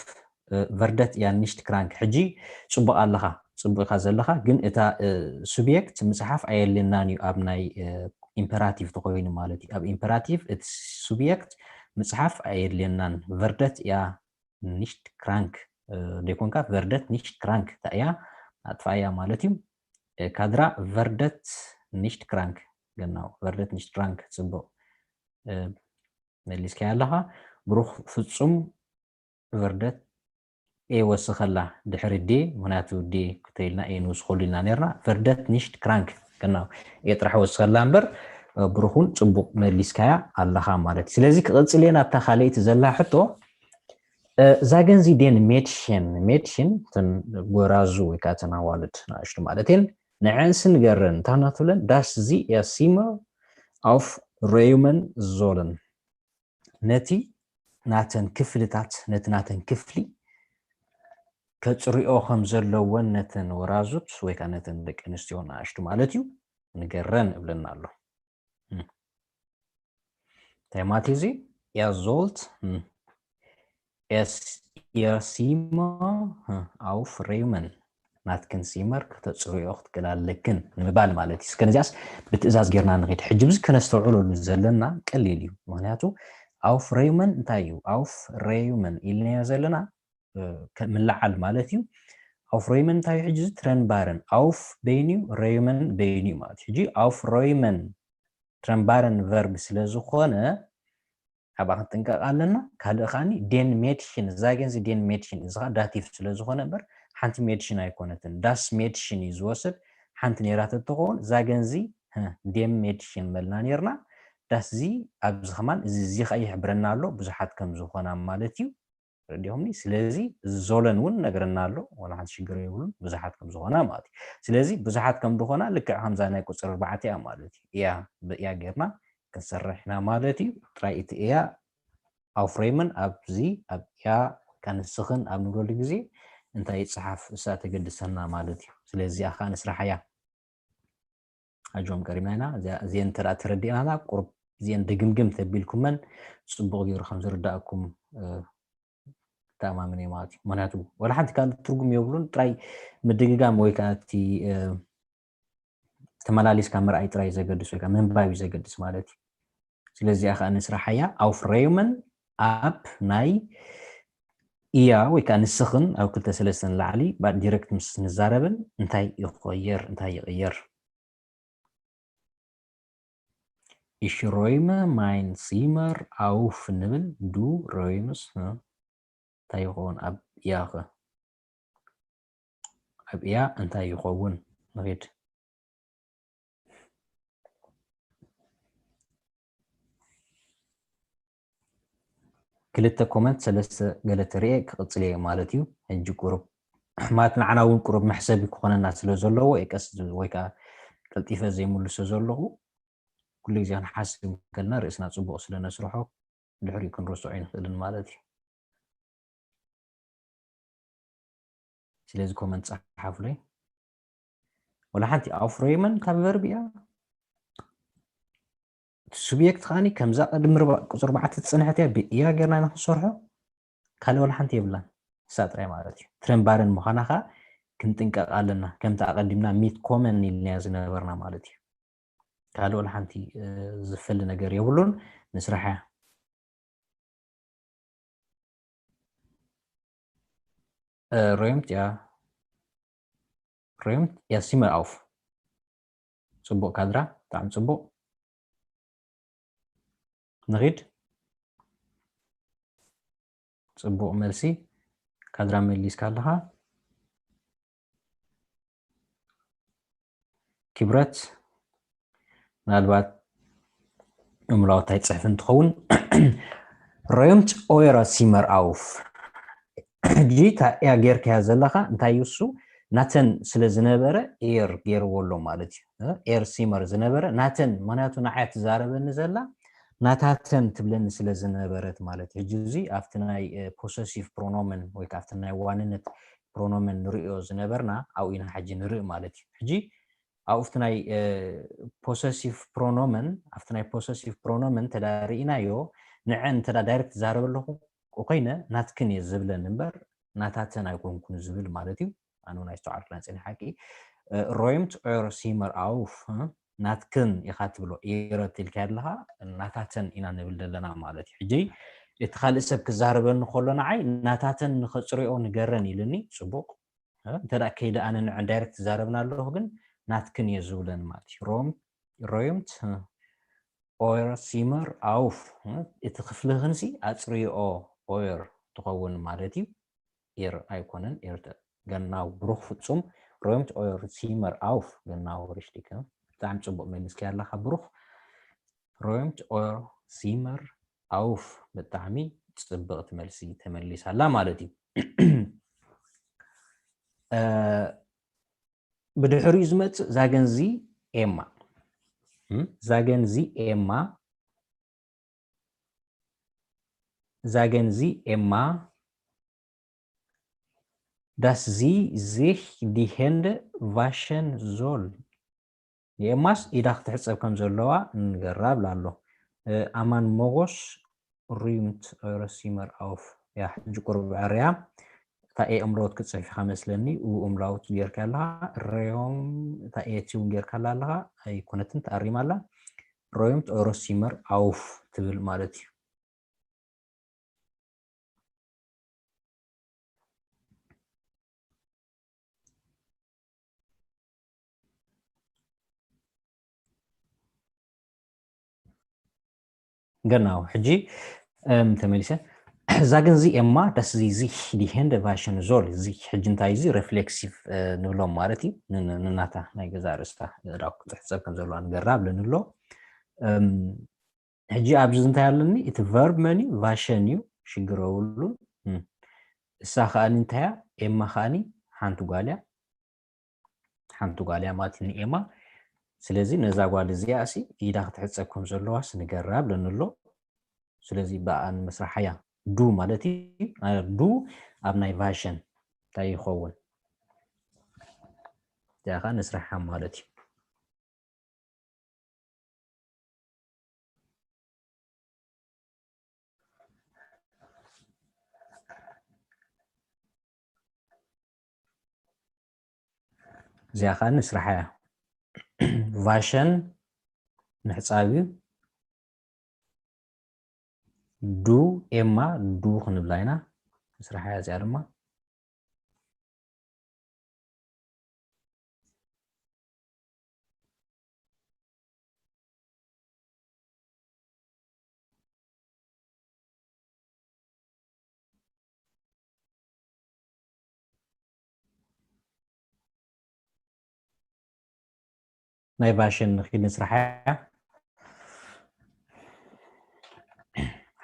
Werdet ja nicht krank። ሕጂ ጽቡቕ ኣለኻ፣ ጽቡቕ ኢኻ ዘለኻ፣ ግን እታ subject ምጽሓፍ ኣየድልየናን እዩ ኣብ ናይ imperative ተኾይኑ ማለት እዩ። ኣብ imperative እቲ subject ምጽሓፍ ኣየድልየናን። Werdet ja nicht krank ደይኮንካ werdet nicht krank እንታይ እያ ኣጥፋእያ ማለት እዩ። ካድራ verdet nicht krank። Genau, verdet nicht krank። ጽቡቕ መሊስካያ ኣለኻ። ብሩክ ፍጹም። Werdet ኤ ወስኸላ ድሕሪ ዴ፣ ምክንያቱ ዴ ክተይልና ኤ ንውስኸሉ ኢልና ነርና። Werdet nicht krank። Genau፣ ኤ ጥራሕ ወስኸላ እምበር ብሩክ እውን ጽቡቕ መሊስካያ ኣለኻ ማለት እዩ። ስለዚ ክቕጽል እየ ናብታ ካልኣይቲ ዘላ ሕቶ። Sagen Sie den Mädchen፣ Mädchen እተን ጎራዙ ወይ ከዓ እተን ኣዋልድ ንኣሽቱ ማለት እየን፣ ንዐን ንገረን እንታይ ናትብለን? Dass sie ihr Zimmer aufräumen sollen። ነቲ ናተን ክፍልታት፣ ነቲ ናተን ክፍሊ ከጽርዮ ከም ዘለወን ነተን ወራዙት ወይ ከዓ ነተን ደቂ ኣንስትዮ ንኣሽቱ ማለት እዩ። ንገረን እብለና ኣሎ። እንታይ ማለት እዩ እዚ? Er sollt, hm, es, ihr Zimmer, hm, aufräumen። ናትክን ሲመር ከተፅርዮ ክትክእላ ኣለክን ንምባል ማለት እዩ። እስከ ነዚኣስ ብትእዛዝ ጌርና ንኸይድ። ሕጂ ብዚ ከነስተውዕለሉ ዘለና ቀሊል እዩ። ምክንያቱ aufräumen እንታይ እዩ? Aufräumen ኢልናዮ ዘለና ምልዓል ማለት እዩ። Aufräumen እንታይ እዩ? ሕጂ እዚ ትረንባረን auf በይኑ እዩ፣ räumen በይኑ እዩ ማለት እዩ። ሕጂ aufräumen ትረንባረን ቨርብ ስለ ዝኾነ ኣብኣ ክንጥንቀቕ ኣለና። ካልእ ከዓኒ den Mädchen፣ እዛ ገንዚ den Mädchen፣ እዚ ከዓ ዳቲቭ ስለ ዝኾነ እምበር ሓንቲ Mädchen ኣይኮነትን። Das Mädchen እዩ ዝወስድ። ሓንቲ ነይራ ተትኸውን እዛ ገንዚ dem Mädchen መልና ነርና። Das እዚ ኣብዚ ከማን እዚ እዚ ከዓ ይሕብረና ኣሎ ብዙሓት ከም ዝኾና ማለት እዩ። ረዲኹምኒ? ስለዚ እዚ ዞለን እውን ነግረና ኣሎ፣ ዋላ ሓንቲ ሽግር የብሉን፣ ብዙሓት ከም ዝኾና ማለት እዩ። ስለዚ ብዙሓት ከም ዝኾና ልክዕ ከምዛ ናይ ቁፅሪ ኣርባዕተ እያ ማለት እዩ። እያ ብእያ ጌርና ክንሰርሕ ኢና ማለት እዩ። ጥራይ እቲ እያ ኣውፍሬምን ኣብዚ ኣብ እያ ከንስኽን ኣብ ንብለሉ ግዜ እንታይ ይፅሓፍ እሳ ተገድሰና ማለት እዩ። ስለዚ እዚኣ ከዓ ንስራሓያ። ኣጆም ቀሪብና ኢና። እዚኣ- እዚአን እንተ ደኣ ተረዲእናና ቁሩብ እዚአን ድግምግም ተቢልኩመን ጽቡቕ ገይሩ ከም ዝርዳእኩም እ፣ ተኣማምን እየ ማለት እዩ። ምክንያቱ ወላ ሓንቲ ካልእ ትርጉም የብሉን፣ ጥራይ ምድግጋም ወይ ከዓ እቲ እ፣ ተመላሊስካ ምርኣይ ጥራይ ዘገድስ ወይ ከዓ ምንባብ እዩ ዘገድስ ማለት እዩ። ስለዚ እዚኣ ከዓ ንስራሓያ ኣውፍሬምን ኣብ ናይ እያ ወይ ከዓ ንስኽን ኣብ ክልተ ሰለስተ ንላዕሊ ባ- ዲረክት ምስ ንዛረብን እንታይ ይቆየር እንታይ ይቕየር? Ich räume mein Zimmer auf ንብል du räumst እንታይ ይኸውን ኣብ እያኸ? ኣብ እያ እንታይ ይኸውን? ንኺድ። ክልተ ኮመንት ሰለስተ ገለ ተሪኤ ክቕጽል እየ ማለት እዩ። ሕጂ ቁሩብ ማለት ንዓና እውን ቁሩብ መሕሰቢ ክኾነና ስለ ዘለዎ እየ ቀስ ዝብል ወይ ከዓ ቀልጢፈ ዘይምልሶ ዘለኹ። ኩሉ ግዜ ክንሓስብ እንከልና ርእስና ጽቡቕ ስለ ነስርሖ ድሕሪኡ ክንርስዖ ኣይንኽእልን ማለት እዩ። ስለዚ ኮመንት ጸሓፉለይ። ወላ ሓንቲ ኣውፍሬመን ካብ ቨርብ እያ። እቲ ሱብየክት ከዓኒ ከምዛ ቅድሚ ርባ- ቁጽሪ ኣርባዕተ ዝጸንሐት እያ ብእያ ጌርና ኢና ክንሰርሖ። ካልእ ወላ ሓንቲ የብላን። ንሳ ጥራይ ማለት እዩ። ትረንባረን ምዃና ከኣ ክንጥንቀቕ ኣለና። ከምቲ ኣቐዲምና ሚት ኮመን ኢልናዮ ዝነበርና ማለት እዩ። ካልእ ወላ ሓንቲ እ፣ ዝፈሊ ነገር የብሉን። ንስራሕ እያ። Äh, räumt ihr, räumt ihr Zimmer auf? ጽቡቕ ካድራ፣ ብጣዕሚ ጽቡቕ። ንኺድ። ጽቡቕ መልሲ። ካድራ መሊስካ ኣለኻ። ክብረት ምናልባት እምላወት ኣይትፅሕፍን ትኸውን። Räumt euer Zimmer auf። ሕጂ እታ እያ ጌርካያ ዘለኻ እንታይ እዩ እሱ ናተን ስለ ዝነበረ ኤር ገይርዎ ኣሎ ማለት እዩ። ኤር ሲመር ዝነበረ ናተን ምክንያቱ ንዓያ ትዛረበኒ ዘላ ናታተን ትብለኒ ስለ ዝነበረት ማለት እዩ። ሕጂ እዚ ኣብቲ ናይ ፖሰሲቭ ፕሮኖመን ወይ ከዓ ኣብቲ ናይ ዋንነት ፕሮኖመን ንርእዮ ዝነበርና ኣብኡ ኢና ሕጂ ንርኢ ማለት እዩ። ሕጂ ኣብኡ ኣብቲ ናይ ፖሰሲቭ ፕሮኖመን ኣብቲ ናይ ፖሰሲቭ ፕሮኖመን ተዳርኢናዮ ንዐን እንተ ዳይሬክት ዝዛረብ ኣለኹ ኮይነ ናትክን እየ ዝብለን እምበር ናታተን ኣይኮንኩን ዝብል ማለት እዩ። ኣነ እውን ኣይስተውዓልኩን ኣይፅን ሓቂ። Räumt euer Zimmer auf ናትክን ኢኻ ትብሎ ኢረ ትልካ ኣለኻ ናታተን ኢና ንብል ዘለና ማለት እዩ። ሕጂ እቲ ካልእ ሰብ ክዛረበኒ ከሎ ንዓይ ናታተን ንኸፅሪኦ ንገረን ኢልኒ ፅቡቕ እንተ ደኣ ከይደ ኣነ ንዐን ዳይሬክት ትዛረብና ኣለኹ ግን ናትክን እየ ዝብለን ማለት እዩ። Räumt euer Zimmer auf እቲ ክፍልኽንሲ ኣፅሪኦ euer ትኸውን ማለት እዩ። Ihr ኣይኮነን ihr genau ብሩኽ ፍጹም Räumt euer Zimmer auf genau richtig ብጣዕሚ ጽቡቕ መሊስካ ኣለኻ ብሩኽ Räumt euer Zimmer auf ብጣዕሚ ጽብቕቲ መልሲ ተመሊሳ ኣላ ማለት እዩ። ብድሕሪኡ ዝመጽእ sagen Sie Emma sagen Sie Emma sagen Sie Emma dass sie sich die Hände waschen soll. ንኤማስ ኢዳ ክትሕጸብ ከም ዘለዋ ንገራ ብላ ኣሎ። ኣማን ሞጎስ ሩይምት ኦይረሲመር ኣውፍ። ያ ሕጂ ቁርብ ዕርያ እታ ኤ እምሮት ክትጽሕፍ ኢኻ መስለኒ። ኡ እምላውት ጌርካ ኣለኻ። ሬዮም እታ ኤቲ እውን ጌርካ ኣላ ኣለኻ። ኣይኮነትን፣ ተኣሪማ ኣላ። ሮይምት ኦይረሲመር ኣውፍ ትብል ማለት እዩ። ገናው ሕጂ ተመሊሰ። እዛ ግን እዚ ኤማ ዳስ እዚ ዚህ ዲሄንደ ቫሸን ዞል እዚ ሕጂ እንታይ እዚ ሬፍሌክሲቭ ንብሎም ማለት እዩ። ንናታ ናይ ገዛ ርእስታ ዳኩ ትሕፀብ ከም ዘለዋ ንገራ ብለኒ ኣሎ። ሕጂ ኣብዚ እንታይ ኣለኒ? እቲ ቨርብ መን እዩ? ቫሸን እዩ። ሽግር የብሉን። እሳ ከኣኒ እንታይ እያ? ኤማ ከኣኒ ሓንቲ ጓል እያ። ሓንቲ ጓል እያ ማለት ንኤማ። ስለዚ ነዛ ጓል እዚኣ ሲ ኢዳ ክትሕፀብ ከም ዘለዋስ ንገራ ብለኒ ኣሎ። ስለዚ ብኣን መስራሓያ ዱ ማለት እዩ። ዱ ኣብ ናይ ቫሸን እንታይ ይኸውን? እዚኣ ከዓ ንስራሓ ማለት እዩ። እዚኣ ከዓ ንስራሓ እያ። ቫሸን ምሕፃብ እዩ። ዱ ኤማ ዱ ክንብላ ኢና። ስራሓ እያ እዚኣ ድማ። ናይ ቫሸን ንኺድ ንስራሕ እያ።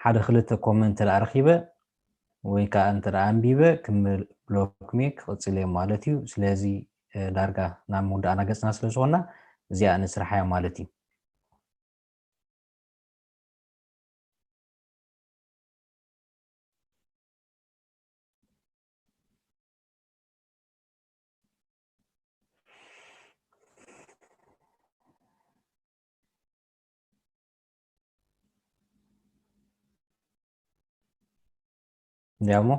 ሓደ ክልተ ኮመንት እንተ ደኣ ረኺበ ወይ ከዓ እንተ ደኣ ኣንቢበ ክምል ብሎክ ሜ ክቕፅል እየ ማለት እዩ። ስለዚ ዳርጋ ናብ ምውዳእና ገፅና ስለ ዝኾና እዚኣ ንስራሕ እያ ማለት እዩ። እንዲያሞ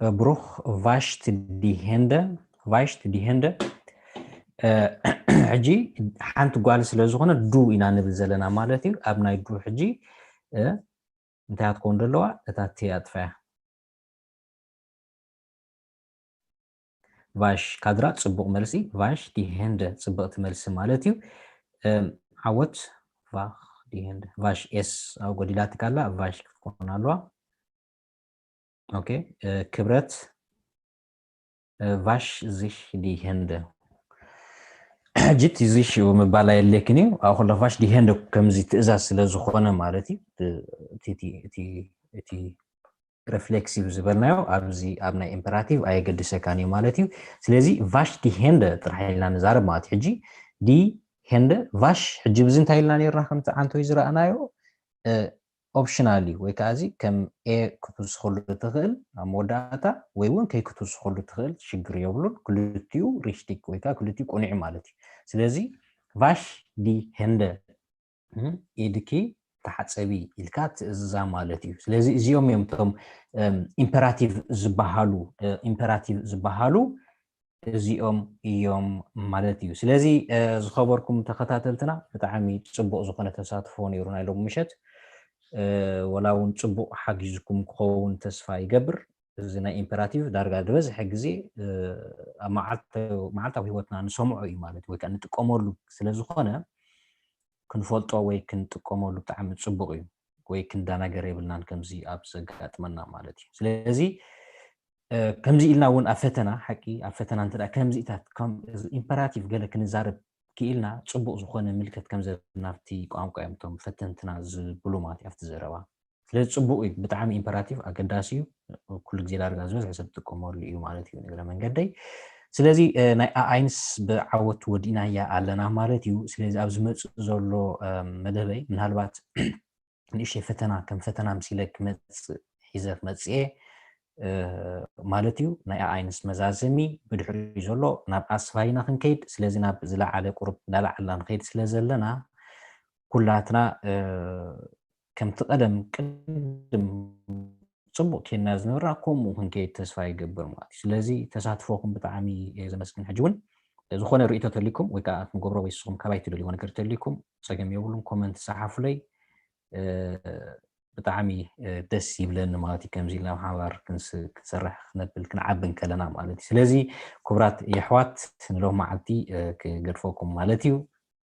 ብሩኽ ቫሽት ዲሄንደ ቫሽት ዲሄንደ። ሕጂ ሓንቲ ጓል ስለ ዝኾነ ዱ ኢና ንብል ዘለና ማለት እዩ። ኣብ ናይ ዱ ሕጂ እንታይ ክትከውን ዘለዋ? እታ ቲ ኣጥፋያ። ቫሽ ካድራ ጽቡቕ መልሲ። ቫሽ ዲሄንደ ጽብቕቲ መልሲ ማለት እዩ። ዓወት ቫኽ ዲሄንደ። ቫሽ ኤስ ኣብ ጎዲላትካ ኣላ፣ ቫሽ ክትኮን ኣለዋ። ኦኬ። ክብረት ቫሽ ዚሽ ዲሄንደ። ሕጂ እቲ ዚሽ ምባል ኣየድልየክን እዩ። ኣብ ከሎ ቫሽ ዲሄንደ ከምዚ ትእዛዝ ስለ ዝኾነ ማለት እዩ። እቲ ሬፍሌክሲቭ ዝበልናዮ ኣብዚ ኣብ ናይ ኢምፐራቲቭ ኣየገድሰካን እዩ ማለት እዩ። ስለዚ ቫሽ ዲሄንደ ጥራሕ ኢልና ንዛረብ ማለት እዩ። ሕጂ ዲሄንደ ቫሽ ሕጂ ብዚ እንታይ ኢልና ነርና ከምቲ ዓንቶይ ዝረኣናዮ ኦፕሽናል እዩ ወይ ከዓ እዚ ከም ኤ ክትውስኸሉ ትኽእል ኣብ መወዳእታ ወይ እውን ከይክትውስኸሉ ትኽእል ሽግር የብሉን። ክልቲኡ ሪሽቲክ ወይ ከዓ ክልቲኡ ቁኑዕ ማለት እዩ። ስለዚ ቫሽ ዲ ሄንደ ኢድኪ ተሓፀቢ ኢልካ ትእዝዛ ማለት እዩ። ስለዚ እዚኦም እዮም እቶም ኢምፐራቲቭ ዝበሃሉ ኢምፐራቲቭ ዝበሃሉ እዚኦም እዮም ማለት እዩ። ስለዚ ዝኸበርኩም ተኸታተልትና ብጣዕሚ ፅቡቕ ዝኾነ ተሳትፎ ነይሩ ናይ ሎም ምሸት። ወላ እውን ፅቡቕ ሓጊዝኩም ክኸውን ተስፋ ይገብር። እዚ ናይ ኢምፐራቲቭ ዳርጋ ዝበዝሐ ግዜ ኣብ መዓልታዊ ህይወትና ንሰምዖ እዩ ማለት ወይ ከዓ ንጥቀመሉ ስለዝኾነ ክንፈልጦ ወይ ክንጥቀመሉ ብጣዕሚ ፅቡቕ እዩ። ወይ ክንዳናገር የብልናን ከምዚ ኣብ ዘጋጥመና ማለት እዩ። ስለዚ ከምዚ ኢልና እውን ኣብ ፈተና ሓቂ ኣብ ፈተና እንተ ከምዚታት ኢምፐራቲቭ ገለ ክንዛረብ ክኢልና ፅቡቕ ዝኾነ ምልከት ከም ዘለና ኣብቲ ቋንቋ እዮም እቶም ፈተንትና ዝብሉ ማለት ኣብቲ ዘረባ። ስለዚ ፅቡቕ እዩ፣ ብጣዕሚ ኢምፐራቲቭ ኣገዳሲ እዩ። ኩሉ ግዜ ዳርጋ ዝበዝሐ ሰብ ዝጥቀመሉ እዩ ማለት እዩ ንግረ መንገደይ። ስለዚ ናይ ኣኣይንስ ብዓወት ወዲእናያ ኣለና ማለት እዩ። ስለዚ ኣብ ዝመፅእ ዘሎ መደበይ ምናልባት ንእሽተይ ፈተና ከም ፈተና ምሲለ ክመፅእ ሒዘ ክመፅእ እየ። ማለት እዩ። ናይ ኣኣይንስ መዛዘሚ ብድሕሪኡ ዘሎ ናብ ኣስፋይና ክንከይድ፣ ስለዚ ናብ ዝለዓለ ቁሩብ እንዳለዓልና ንኸይድ ስለ ዘለና ኩላትና ከምቲ ቀደም ቅድም ፅቡቅ ኬና ዝነበርና ከምኡ ክንከይድ ተስፋ ይገብር ማለት እዩ። ስለዚ ተሳትፎኩም ብጣዕሚ እየ ዘመስግን። ሕጂ እውን ዝኾነ ርእቶ ተሊኩም ወይ ከዓ ክንገብሮ ወይ ንስኹም ካባይ ትደልይዎ ነገር ተሊኩም ፀገም የብሉን። ኮመንት ፀሓፉለይ። ብጣዕሚ ደስ ይብለኒ ማለት እዩ። ከምዚ ኢልና ብሓባር ክንሰርሕ ክነብል ክንዓብን ከለና ማለት እዩ። ስለዚ ክቡራት የሕዋት ንሎም መዓልቲ ክገድፈኩም ማለት እዩ።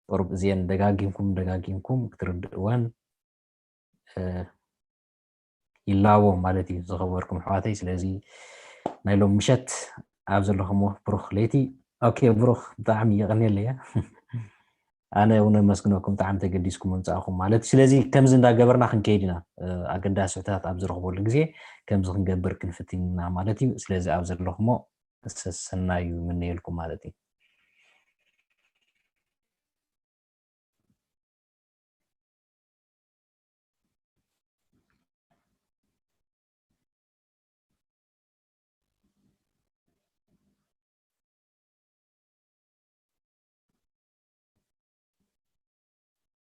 ቁሩብ እዚአን ደጋጊምኩም ደጋጊምኩም ክትርድእወን ይላዎም ማለት እዩ ዝኸበርኩም ኣሕዋተይ። ስለዚ ናይ ሎም ምሸት ኣብ ዘለኹሞ ብሩኽ ለይቲ። ኦኬ ብሩኽ ብጣዕሚ የቐንየለይ። ኣነ እውን ኣመስግነኩም ብጣዕሚ ተገዲስኩም ምምፃእኹም ማለት እዩ። ስለዚ ከምዚ እንዳገበርና ክንከይድ ኢና። ኣገዳሲ ሕቶታት ኣብ ዝረኽበሉ ግዜ ከምዚ ክንገብር ክንፍትን ኢና ማለት እዩ። ስለዚ ኣብ ዘለኹሞ ሰሰናዩ ምነየልኩም ማለት እዩ።